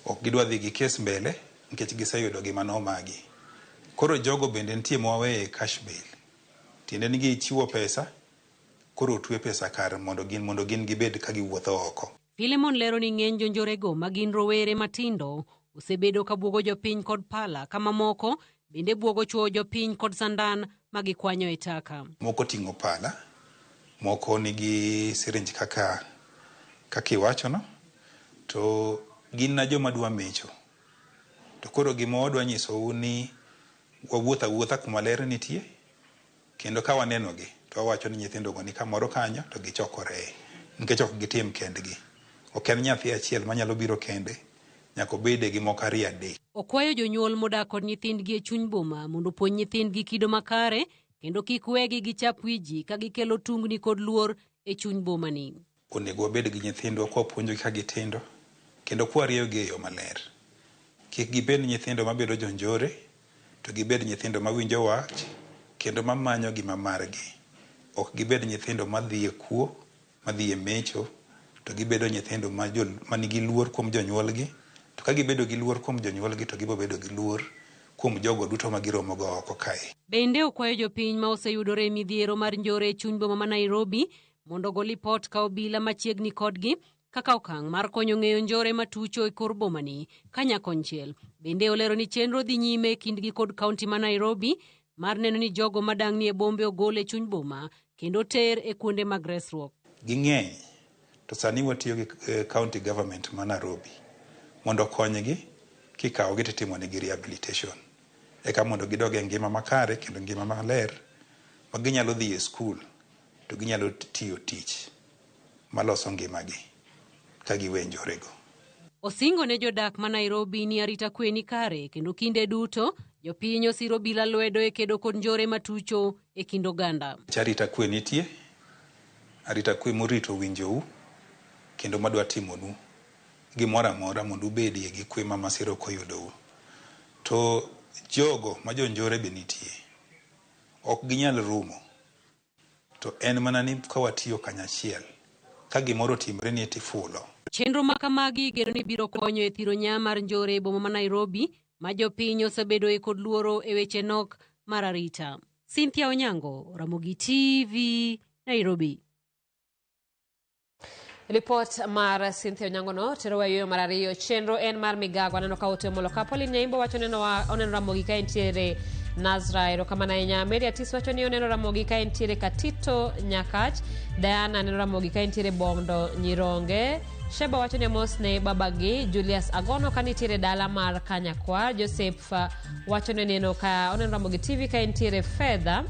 ok gidwa dhi gi kes mbele nikech giseyudo gima nomagi. Koro jogo bende nitie mwaweyo e cash bail. Tiende ni gichiwo pesa, koro otwe pesa kar mondo gin gibed ka giwuotho oko. Philemon lero ni ng'eny jonjorego ma gin rowere matindo osebedo ka buogo jopiny kod pala ka mamoko bende buogo chuoyo jopiny kod sandan ma gikwanyo e taka. Moko ting'o pala, moko nigi syringe kaka iwacho no, to gin na joma dwa mecho. To koro gima wadwa nyisou ni wawuotho awuotha kuma ler nitie, kendo ka wanenogi to wawacho ni nyithindogo ni kamoro kanyo to gichokore, nikech ok gitim kendgi. Ok en nyathi achiel manyalo biro kende, nyaka obede gi moko ariyo adek. Okwayo jonyuol modak kod nyithindgi e chuny boma mondo opuonj nyithindgi kido makare kendo kik wegi gichap wi ji ka gikelo tungni kod luor e chuny bomani. Onego wabed gi nyithindwa kwa puonjogi ka gitindo kendo kwa rieyogi e yo maler. Kik gibed nyithindo mabedo jonjore, to gibed nyithindo mawinjo wach kendo mamanyo gima margi. Ok gibed nyithindo madhi e kuo, madhi e mecho, to gibedo nyithindo manigi luor kuom jonyuolgi. To ka gibedo gi luor kuom jonyuolgi to gibo bedo gi luor kuom jogo duto ma giromogo oko kae. Bende okwayo jopiny ma oseyudore e midhiero mar njore e chuny boma ma Nairobi mondo ogol lipot ka obila machiegni kodgi kaka okang' mar konyo ng'eyo njore matucho e kor bomani ka nyakonchiel. Bende olero ni chenro dhi nyime e kindgi kod kaunti ma Nairobi mar neno ni jogo madang'ni e bombe ogol e chuny boma kendo ter e kuonde mag resruok. Ging'eny to sani watiyo gi county government ma Nairobi mondo okonygi kikawogi to itimonegi rehabilitation eka mondo gidog e ngima makare kendo ngima maler ma ginyalo dhi e skul to ginyalo tiyo tich maloso ngimagi ka giwe njorego. Osingo ne jodak ma Nairobi ni arita kwe ni kare kendo kinde duto jopiny osiro obila lwedo e kedo kod njore matucho e kind oganda. Arita kwe nitie, arita kwe morito winjou kendo madwa timonu gimoro amora mondo ubedie gi kwe ma masira ok oyudou. To jogo ma jonjore be nitie, ok ginyal rumo. To en mana ni ka watiyo kanyachiel, ka gimoro otimre ni tifulo. Chenro ma kamagi igeno ni biro konyo e thiro nyaa mar njore e boma ma Nairobi ma jopiny osebedoe kod luoro e weche nok mar arita. Cynthia Onyango, Ramogi TV, Nairobi. Ripot mar Cynthia Onyango no terowa e yueyo mar ariyo. Chenro en mar migago. Aneno ka ote omolo ka. Pauline Nyaimbo wacho neno oneno Ramogi ka entiere Nazra. Erokamano ahinya. Mary Atis wacho ni oneno Ramogi ka entiere Katito Nyakach. Diana neno Ramogi ka entiere Bondo Nyironge. Sheba wacho ni amos ne babagi Julius Agono ka nitiere dala mar Kanyakwar. Joseph wacho ni oneno ka oneno Ramogi TV ka entiere Fedha.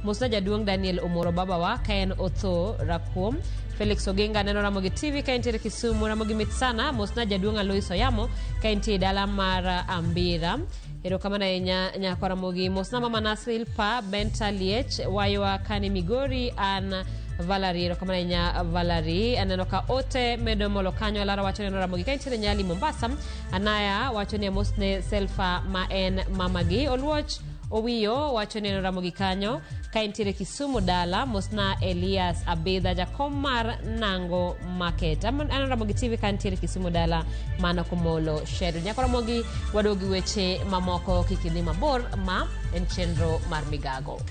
Mosna jaduong' Daniel Omoro babawa ka en Otho Rakuom. Felix Oginga neno Ramogi TV ka entiere Kisumu. Ramogi mit sana. Mosna jaduong' Alois Oyamo ka entie dala mar Ambira. Erokamano ahinya nyako Ramogi. Mosna mama Nasilpa Benta Liech waywa kani Migori an Valerie. Erokamano ahinya Valerie. Aneno ka ote medo molo kanyo. Alara wacho neno Ramogi ka entiere Nyali Mombasa. Anaya wacho ni amosne Selfa ma en mamagi. Oluoch Owiyo wacho ni Ramogi kanyo ka entiere Kisumu dala. Mosna Elias Abidha jakom mar Nango Market. Aneno Ramogi TV ka entiere Kisumu dala mano Komolo Sheryl. Nyako Ramogi waduogi weche mamoko kik idhi mabor ma en chenro mar migago.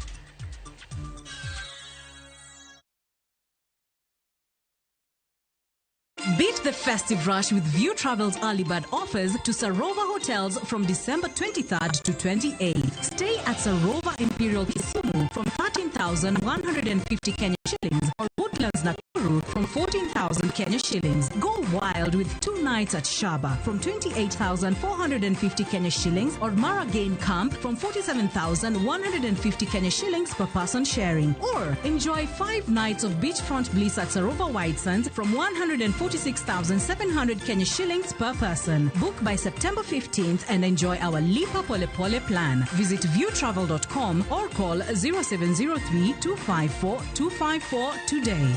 Beat the festive rush with View Travel's early bird offers to Sarova Hotels from December 23rd to 28th. Stay at Sarova Imperial Kisumu from 13,150 Kenya shillings or Woodlands Nakuru from 14,000 Kenya shillings. Go wild with 2 nights at Shaba from 28,450 Kenya shillings or Mara Game Camp from 47,150 Kenya shillings per person sharing. Or enjoy 5 nights of beachfront bliss at Sarova White Sands from 146,700 Kenya shillings per person. Book by September 15th and enjoy our Lipa Pole Pole plan. Visit viewtravel.com or call 0703 254 254 today.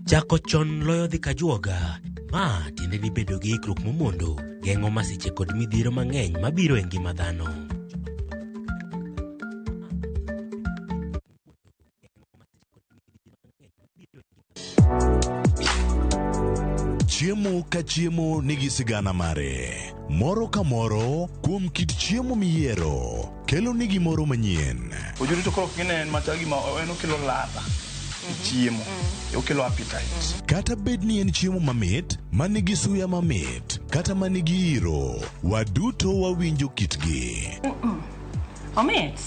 Chako chon loyo dhi kajuoga. Ma tiende ni bedo gi ikruok momondo geng'o masiche kod midhiero mang'eny mabiro e ngima dhano. Chiemo ka chiemo nigi sigana mare. Moro ka moro kuom kit chiemo miyiero kelo ni gimoro manyien. Ojuri to koro kine en machal gima en okelo ladha e chiemo, okelo appetite. Kata bed ni en chiemo mamit, manigi suya mamit, kata manigi iro, waduto wawinjo kitgi. Omit.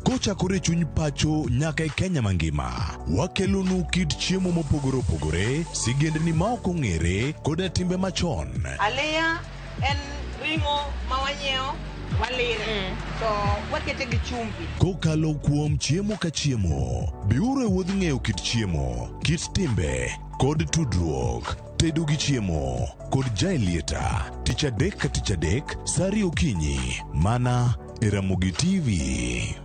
Kochakore e chuny pacho nyaka e Kenya mangima, wakelonu kit chiemo mopogore opogore, sigendni ma ok ong'ere, koda timbe machon. Aliya en ring'o ma wanyiewo walire to wakete gi chumbi. Kokalo kuom chiemo ka chiemo, biuru e wuodh ng'eyo kit chiemo, kit timbe, kod tudruok. Tedo gi chiemo kod Jaelieta, tich adek ka tich adek, sa ariyo okinyi, mana e Ramogi TV.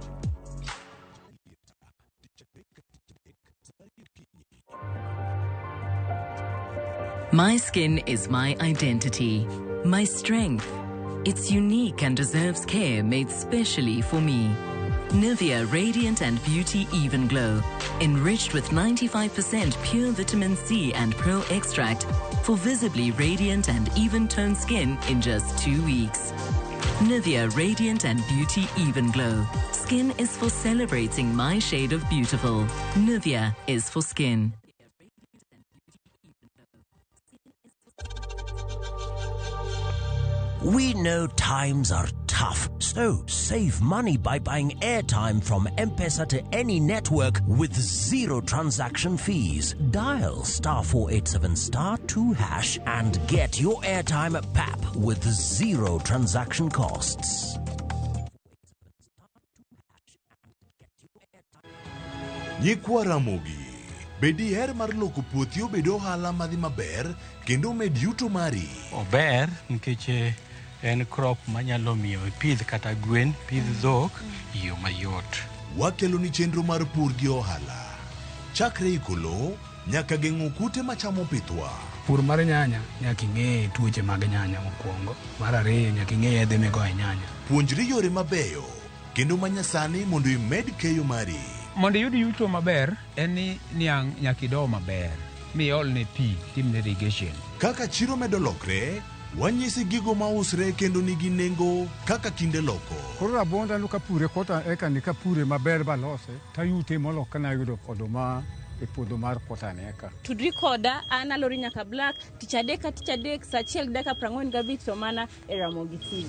My skin is my identity, my strength. It's unique and deserves care made specially for me. Nivea Radiant and Beauty Even Glow, enriched with 95% pure vitamin C and pearl extract for visibly radiant and even-toned skin in just 2 weeks. Nivea Radiant and Beauty Even Glow. Skin is for celebrating my shade of beautiful. Nivea is for skin. We know times are tough, so save money by buying airtime from M-Pesa to any network with zero transaction fees. Dial star 487 star 2 hash and get your airtime at PAP with zero transaction costs. Nyikwa Ramogi, be diher mar loko puothi obed ohala madhi maber kendo med yuto mari? Ober nikech en crop manyalo miyo ipidh kata gwen, pidh dhok e yo mayot. Wakelo ni chenro mar pur gi ohala. Chakre iko lowo nyaka geng'o kute machamo pithwa. Pur mar nyanya nyaka ing'e tuoche mag nyanya mokwongo. Mar ariyo nyaka ing'e yedhe migoyo e nyanya. Puonjri yore mabeyo kendo manyasani mondo imed keyo mari. Mondo iyud yuto maber en ni niang' nyaka ido maber miolne pi timne irrigation. Kaka chiro medo lokre, Wanyisi gigo mausre kendo nigi nengo kaka kinde loko. Koro rabuonda no kapure kota eka ni kapure maber balose tayute molo kana yudo oduma e puodho mar kota ni eka. Tudri koda an Alori Nyaka Black tich adek ka tich adek saa achiel gi dakika 45 to mana e Ramogi TV.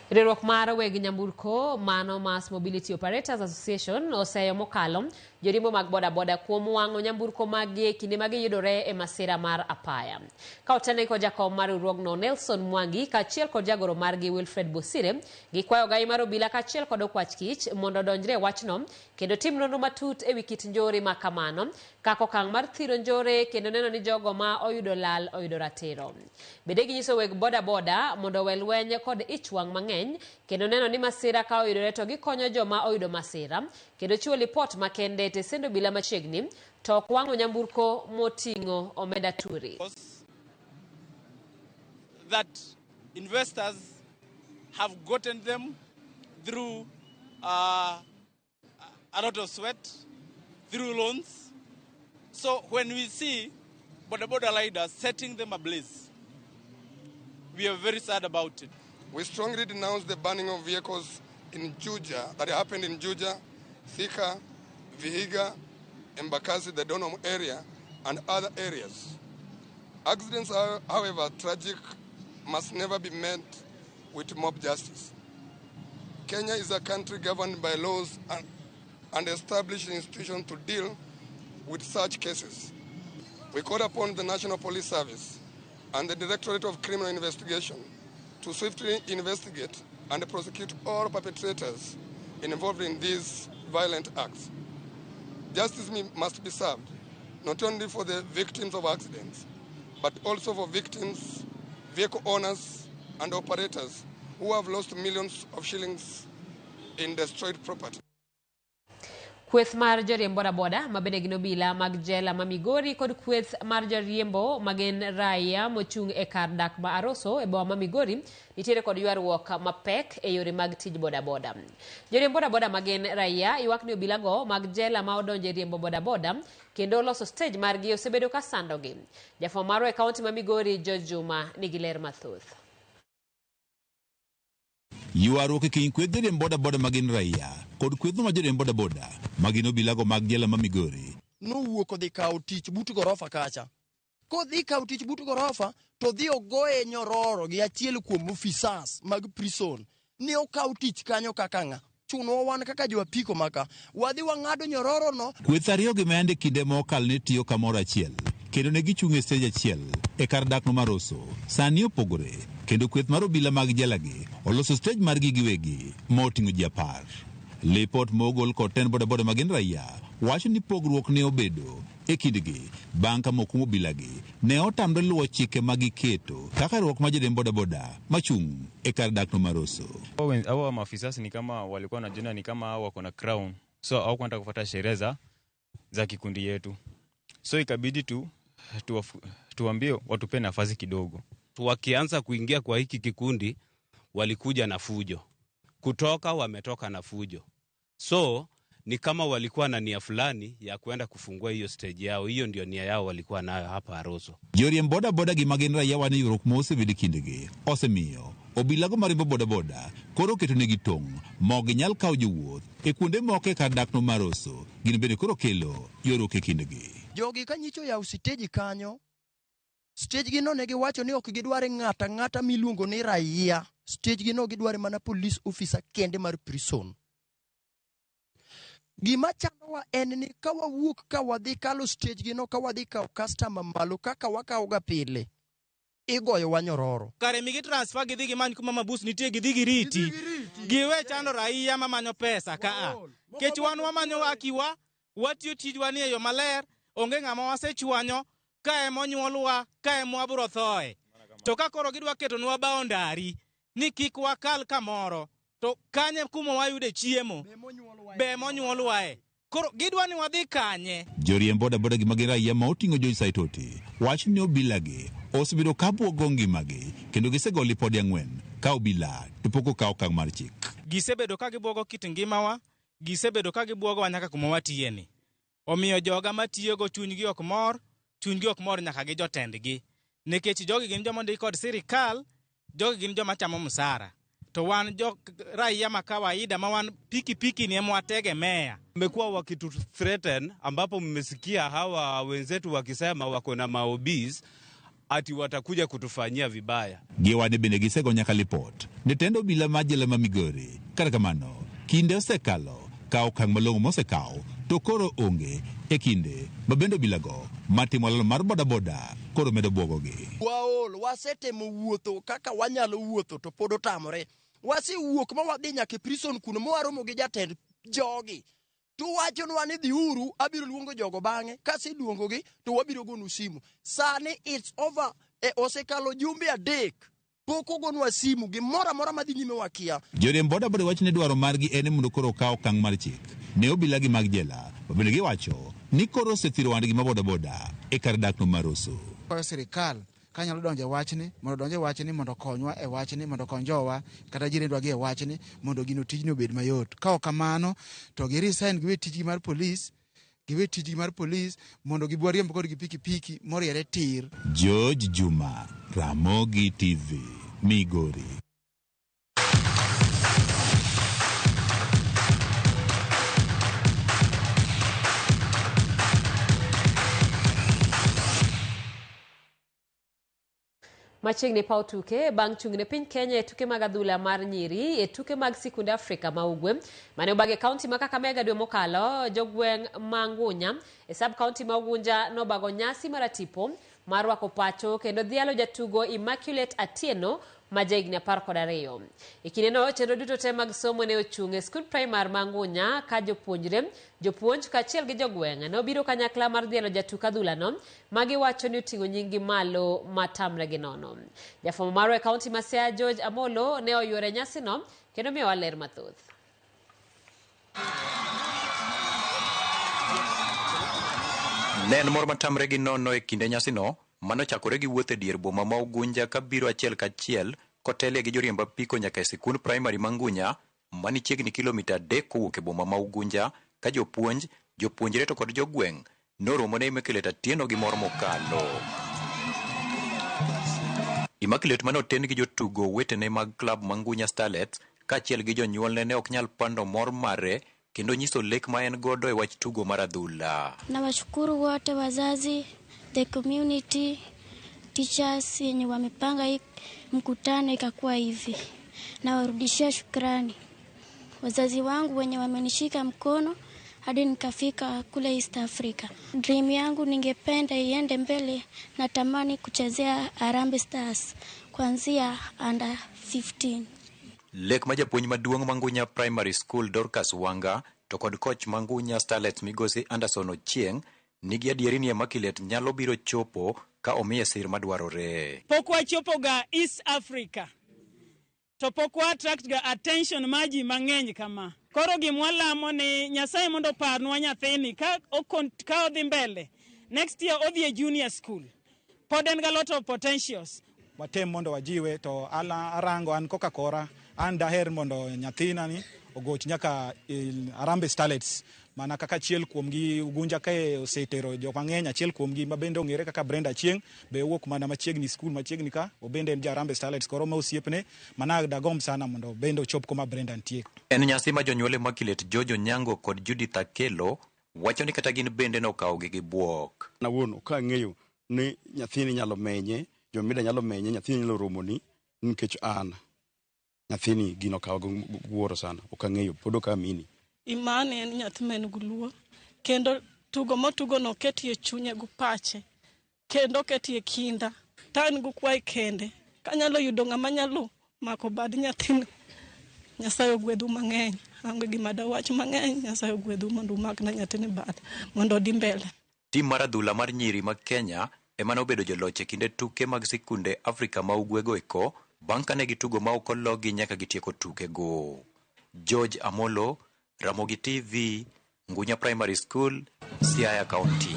Riwruok mar weg nyamburko mano Mass Mobility Operators Association oseyo mokalo joriembo mag bodaboda kuom wang'o nyamburko maggi e kinde ma giyudore e masira mar apaya. Ka otelnegi kod jakom mar riwruogno Nelson Mwangi kaachiel kod jagoro margi Wilfred Bosire, gikwayo ogai mar obila kaachiel kod okwach kich mondo odonjre e wachno kendo tim nonro matut ewi kit njore ma kamano kaka okang' mar thiro njore kendo neno ni jogo ma oyudo lal oyudo ratiro. Bende ginyiso weg bodaboda mondo owe lweny kod ich wang' mang'eny kendo neno ni masira ka oyudore to gikonyo joma oyudo masira kendo chiwo lipot makende e tesend obila machiegni to ok wang'o nyamburko moting'o omenda turi. That investors have gotten them through a lot of sweat, through loans. So when we see boda boda riders setting them ablaze, we are very sad about it. We strongly denounce the banning of vehicles in Juja that happened in Juja, Thika, Vihiga, Embakasi, the Donholm area, and other areas. Accidents are, however, tragic, must never be met with mob justice. Kenya is a country governed by laws and established institutions to deal with such cases. We call upon the National Police Service and the Directorate of Criminal Investigation to swiftly investigate and prosecute all perpetrators involved in these violent acts. Justice must be served, not only for the victims of accidents, but also for victims, vehicle owners, and operators who have lost millions of shillings in destroyed property. Kweth mar joriemb bodaboda ma bende gin obila mag jela ma Migori kod kweth mar joriembo ma gin raia mochung' e kar dak ma Aroso e boma ma Migori nitiere kod ywaruok mapek e yore mag tij bodaboda. Joriemb bodaboda ma gin raia ywak ni obilago mag jela ma odonjo e riembo bodaboda kendo loso stage margi osebedo ka sandogi. Jafwambo marwa e kaunti ma Migori George Juma nigi ler mathoth. Ywaruok e kind kweth joriemb bodaboda ma gin raia kod kwethno ma joriemb bodaboda ma gin obilago mag jela ma Migori. Nowuok odhi kawo tich but gorofa kacha. Kodhi kawo tich but gorofa to dhi ogoye nyororo gi achiel kuom officers mag prison ni okaw tich kanyo kaka ng'a. Chunwa wan kaka jo apiko maka wadhi wang'ado nyororo no. Kweth ariyogi ma yande kinde mokalo ne tiyo kamoro achiel kendo ne gichung' e stage achiel e kar dakno mar Rosso sani opogore kendo kweth mar obila mag jelagi oloso stage margi giwegi ma oting'o ji 10. Lipot mogol kod tend bodaboda ma gin raia wacho ni pogruok ne obedo e kindgi bang' ka moko kuom obilagi ne otamre luwo chike ma giketo kaka riwruok mar joriemb bodaboda machung' e kar dakno mar Rosso. Hawa maafisa ni kama walikuwa wanajiona ni kama hao wako na crown, so hawakuanza kufuata sheria za kikundi yetu, so ikabidi tuambie watupe nafasi kidogo. Wakianza kuingia kwa hiki kikundi walikuja na fujo, kutoka wametoka na fujo, so ni kama walikuwa na nia fulani ya kuenda kufungua hiyo stage yao. Hiyo ndio nia yao walikuwa nayo hapa Aroso. Joriemb bodaboda gi magin raia wan e ywaruok ma osebedo e kindgi osemiyo obilago mariembo bodaboda koro oketonegi tong' ma ok ginyal kawo jowuoth e kuonde moko e kar dakno mar Rosso. Gin bende koro kelo ywaruok e kindgi. Jogi ka nyicho yawo stage kanyo, stage gi no ne giwacho ni ok gidwar ng'ata ng'ata miluongo ni raia. Stage gi no gidwar mana police officer kende mar prison. Gima chandowa en ni ka wawuok ka wadhi kalo stage gi no, ka wadhi kawo customer malo kaka wakawo ga pile, igoyowa nyororo. Kare migi transfer gidhi gimany kuma mabus nitie, gidhi giriti. Giwe chando raia mamanyo pesa ka a. Kech wan wamanyo hakiwa, watiyo tijwa ni e yo maler, onge ng'ama wasechwanyo, ka ema onyuolwa, ka ema wabiro thoe. To ka koro gidwa ketonwa boundary ni kik wakal kamoro, to kanye kuma wayude chiemo, be monyuolwae. Koro gidwa ni wadhi kanye? Joriemb bodaboda gi magin raia ma oting'o George Saitoti wacho ni obilagi osebedo ka buogo ngimagi kendo gisego lipode 4 ka obila to pok okawo okang' mar chik. Gisebedo ka gibuogo kit ngimawa, Gisebedo ka gibwogowa nyaka kuma watiye ni. Omiyo joga matiyogo chunygi ok mor, chunygi ok mor nyaka gi jotendgi. Nikech jogi gin joma ondik kod sirikal, jogi gin joma chamo msara. To wan jo raia ma kawaida ma wan pikipiki ni ema wategemea. Mmekuwa wakitu threaten ambapo mmesikia hawa wenzetu wakisema wako na maobis ati watakuja kutufanyia vibaya. Giwani bende gisego nyaka lipot ne tend obila mar jela ma Migori. Kata kamano, kinde osekalo ka okang' malong'o mosekaw to koro onge e kinde ma bende obilago matimo lalo mar bodaboda koro medo bwogogi. Waol, wasetemo wuotho kaka wanyalo wuotho to pod otamore. Wasewuok ma wadhi nyaka e prison kuno ma waromo gi jatend jogi. To wachonwa ni dhiuru, abiro luongo jogo bang'e. Kaseluongogi to wabiro gonu simu. Sani it's over, osekalo jumbe 3 pok ogonwa simu, gimoro amora madhi nyime wakia. Joriemb bodaboda wacho ni dwaro margi en ni mondo koro okaw okang' mar chik ne obila gi mag jela ma bende giwacho ni koro osethiro wandgi ma bodaboda e kar dakno mar Rosso. Kwayo sirikal kanyalo donjo e wachni, mondo odonj e wachni, mondo okonywa e wachni, mondo okony jowa kata jirendwa gi e wachni, mondo gino tijni obed mayot. Ka ok kamano, to gi resign giwe tijgi mar polis, giwe tijgi mar polis, mondo gibwa riemb kodgi pikipiki moriere tir. George Juma, Ramogi TV, Migori. Machiegni paw tuke bang' chung' ne piny Kenya e tuke mag adhula mar nyiri e tuke mag sikunde Afrika ma Ugwe mane obag e kaunti ma Kakamega dwe mokalo. Jogweng' ma Ngunya e sub kaunti ma Ugunja nobago nyasi mar atipo mar rwako pacho kendo dhialo jatugo Immaculate Atieno ma jahigni 12. E kindeno chenro duto te mag somo ne ochung' e skund primar ma Ngunya ka jopuonjre, jopuonj kaachiel gi jogweng' nobiro kanyakla mar dhialo jatuk adhulano ma giwacho ni oting'o nying-gi malo matamre gi nono. Jafwambo marwa e kaunti ma Siaya George Amolo ne oyuoro e nyasino kendo miyowa ler mathoth. Ne en mor matamre gi nono e kinde nyasino manochakore gi wuoth e dier boma ma Ugunja kabiro achiel kachiel kotelie gi joriemb apiko nyaka e sikund primary ma Ngunya mani chiegni kilomita 3 kowuok e boma ma Ugunja ka jopuonj, jopuonjre to kod jogweng' noromo ne Immaculate Atieno gi mor mokalo. Immaculate mane oten gi jotugo wetene mag klab ma Ngunya Starlets kaachiel gi jonyuolne ne ok nyal pando mor mare kendo nyiso lek ma en godo e wach tugo mar adhula. Nawashukuru wote wazazi, the community, teachers yenye wamepanga hii mkutano ikakuwa hivi. Nawarudishia shukrani wazazi wangu wenye wamenishika mkono hadi nikafika kule East Africa. Dream yangu ningependa iende mbele, natamani kuchezea Harambee Stars kuanzia under 15. Lek ma japuonj maduong' ma Ngunya Primary School Dorcas Wanga to kod koch ma Ngunya Starlets migosi Anderson Ochieng' nigi adieri ni Immaculate nyalo biro chopo ka omiye sir madwarore. Pok wachopo ga East Africa to pok wa attract ga attention mar ji mang'eny kama. Koro gimwalamo ni Nyasaye mondo oparnwa nyathini ka odhi mbele next year odhi e junior school. Pod en ga lot of potentials. Watem mondo wajiwe to ala arango an koka kora an daher mondo nyathina ni ogoch nyaka Harambee Starlets mana kaka achiel kuomgi Ugunja kae osetero jok mang'eny, achiel kuomgi ma bende ong'ere kaka Brenda Achieng' be owuok mana machiegni skul machiegni ka obende en ja Harambee Starlets, koro ma osiepne mana dagomb sana mondo bende ochop kuma Brenda nitie. En nyasi ma jonyuol Immaculate George Onyango kod Judith Akelo wacho ni kata gin bende nokawogi gi bwok. Nawuon ok ang'eyo ni nyathini nyalo menye, jomida nyalo menye, nyathini nyalo romoni nikech an nyathini gino okawo gi wuoro sana, ok ang'eyo, pod ok amini. Imani en nyathi ma en gi luor, kendo tugo motugo no oketie chunye gi pache, kendo oketie kinda. To an gi kwayi kende, kanyalo yudo ng'ama nyalo mako bad nyathini, Nyasaye ogwedhu mang'eny. Aonge gima dawach mang'eny, Nyasaye ogwedhu mondo umakna nyathini bade mondo odhi mbele. Tim mar adhula mar nyiri ma Kenya ema nobedo joloch e kinde tuke mag sikunde Afrika ma Ugwe eko bang' kane gitugo ma ok ologi nyaka gitieko tukego. George Amolo, Ramogi TV, Ngunya Primary School, Siaya County.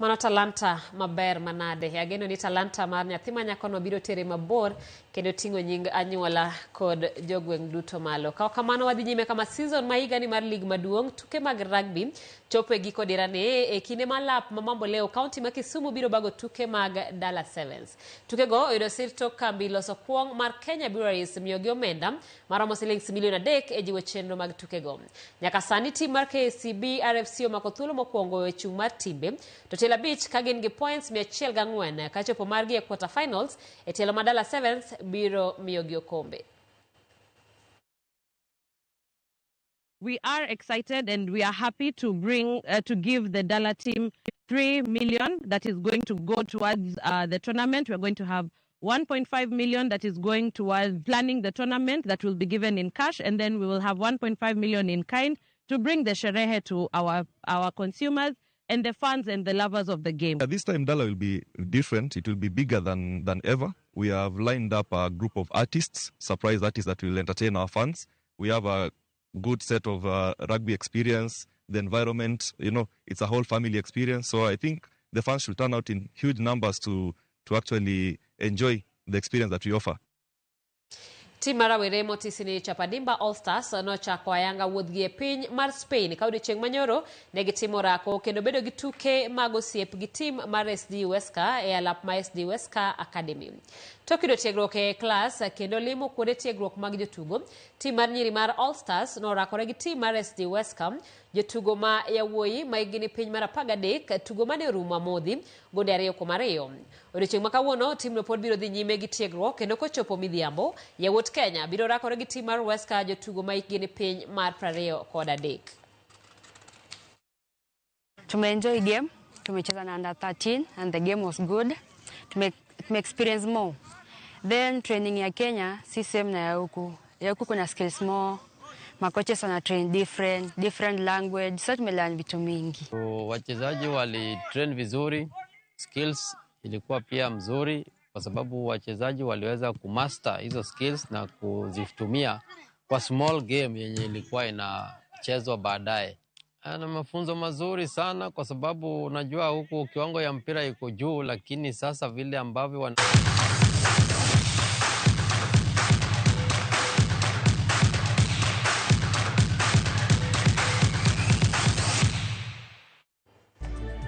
Mano talanta maber manade. Ageno ni talanta mar nyathi ma nyakono biro tere mabor kendo ting'o nying anyuola kod jogweng' duto malo. Ka ok kamano wadhi nyime kama season ma higani mar lig maduong' tuke mag rugby chopo e giko dirani e kinde ma lap ma mambo leo kaunti ma Kisumu biro bago tuke mag Dala Sevens. Tukego oyudo sir tok kambi loso kuong' mar Kenya Breweries miyogi omenda maromo siling milion 3 e jiwo chenro mag tukego. Nyaka sani tim mar KCB RFC omako thuolo mokwongo e chung' mar timbe to tielo 5 ka gin gi points 104 ka chopo margi e quarter finals e tielo ma Dala Sevens biro miyogi okombe. We are excited and we are happy to bring to give the Dala team 3 million that is going to go towards the tournament. We are going to have 1.5 million that is going towards planning the tournament that will be given in cash, and then we will have 1.5 million in kind to bring the sherehe to our consumers and the fans and the lovers of the game. This time Dala will be different. It will be bigger than ever. We have lined up a group of artists, surprise artists that will entertain our fans. We have a good set of rugby experience, the environment, you know, it's a whole family experience. So I think the fans should turn out in huge numbers to actually enjoy the experience that we offer. Tim mar rawere motisi ni Chapadimba All Stars nochako ayanga wuodhgi e piny mar Spain ka odiechieng' manyoro ne gitimo orako kendo bedo gi tuke mag osiep gi tim mar SD Huesca e alap ma SD Huesca Academy. Tok yudo tiegruok e klas kendo limo kuonde tiegruok mag jotugo, tim mar nyiri mar All Stars norakore gi tim mar SD Huesca, jotugo ma yawuoyi ma hikgi ni piny mar 13, tugo mane orumo amodhi gonde 2-2. Odiechieng' ma kawuono timno pod biro dhi nyime gi tiegruok kendo kochopo midhiambo, yawuot Kenya biro rakore gi tim mar Huesca, jotugo ma hikgi ni piny mar 23. Tumeenjoy game, tumecheza na under 13 and the game was good. Tume experience more. Then training ya Kenya si same na ya huku. Ya huku kuna skills more. Makoches wana train different language. So tumelearn vitu mingi. Wachezaji wali train vizuri, skills ilikuwa pia mzuri kwa sababu wachezaji waliweza kumaster hizo skills na kuzitumia kwa small game yenye ilikuwa inachezwa baadaye. Ana mafunzo mazuri sana kwa sababu unajua huku kiwango ya mpira iko juu, lakini sasa vile ambavyo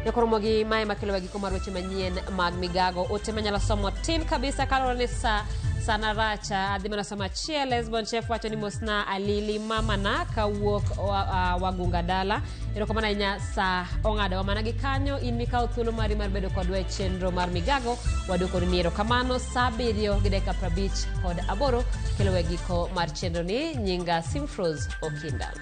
Yokoromogi mae makelo giko mar weche manyien mag migago. Ote manyalo somo tin kabisa kaluwore ni sa sana racha adhi mana somo achiel. Lesbon Chef wacho ni mosna alili mamana kawuok Wagunga dala. Erokamano ahinya sa ong'adowa mana gi kanyo. In mikawo thuolo mari mar bedo kodwa e chenro mar migago, waduokoni ni erokamano. Sa 7:58 kelo giko mar chenro ni. Nyinga Simfrose Okinda.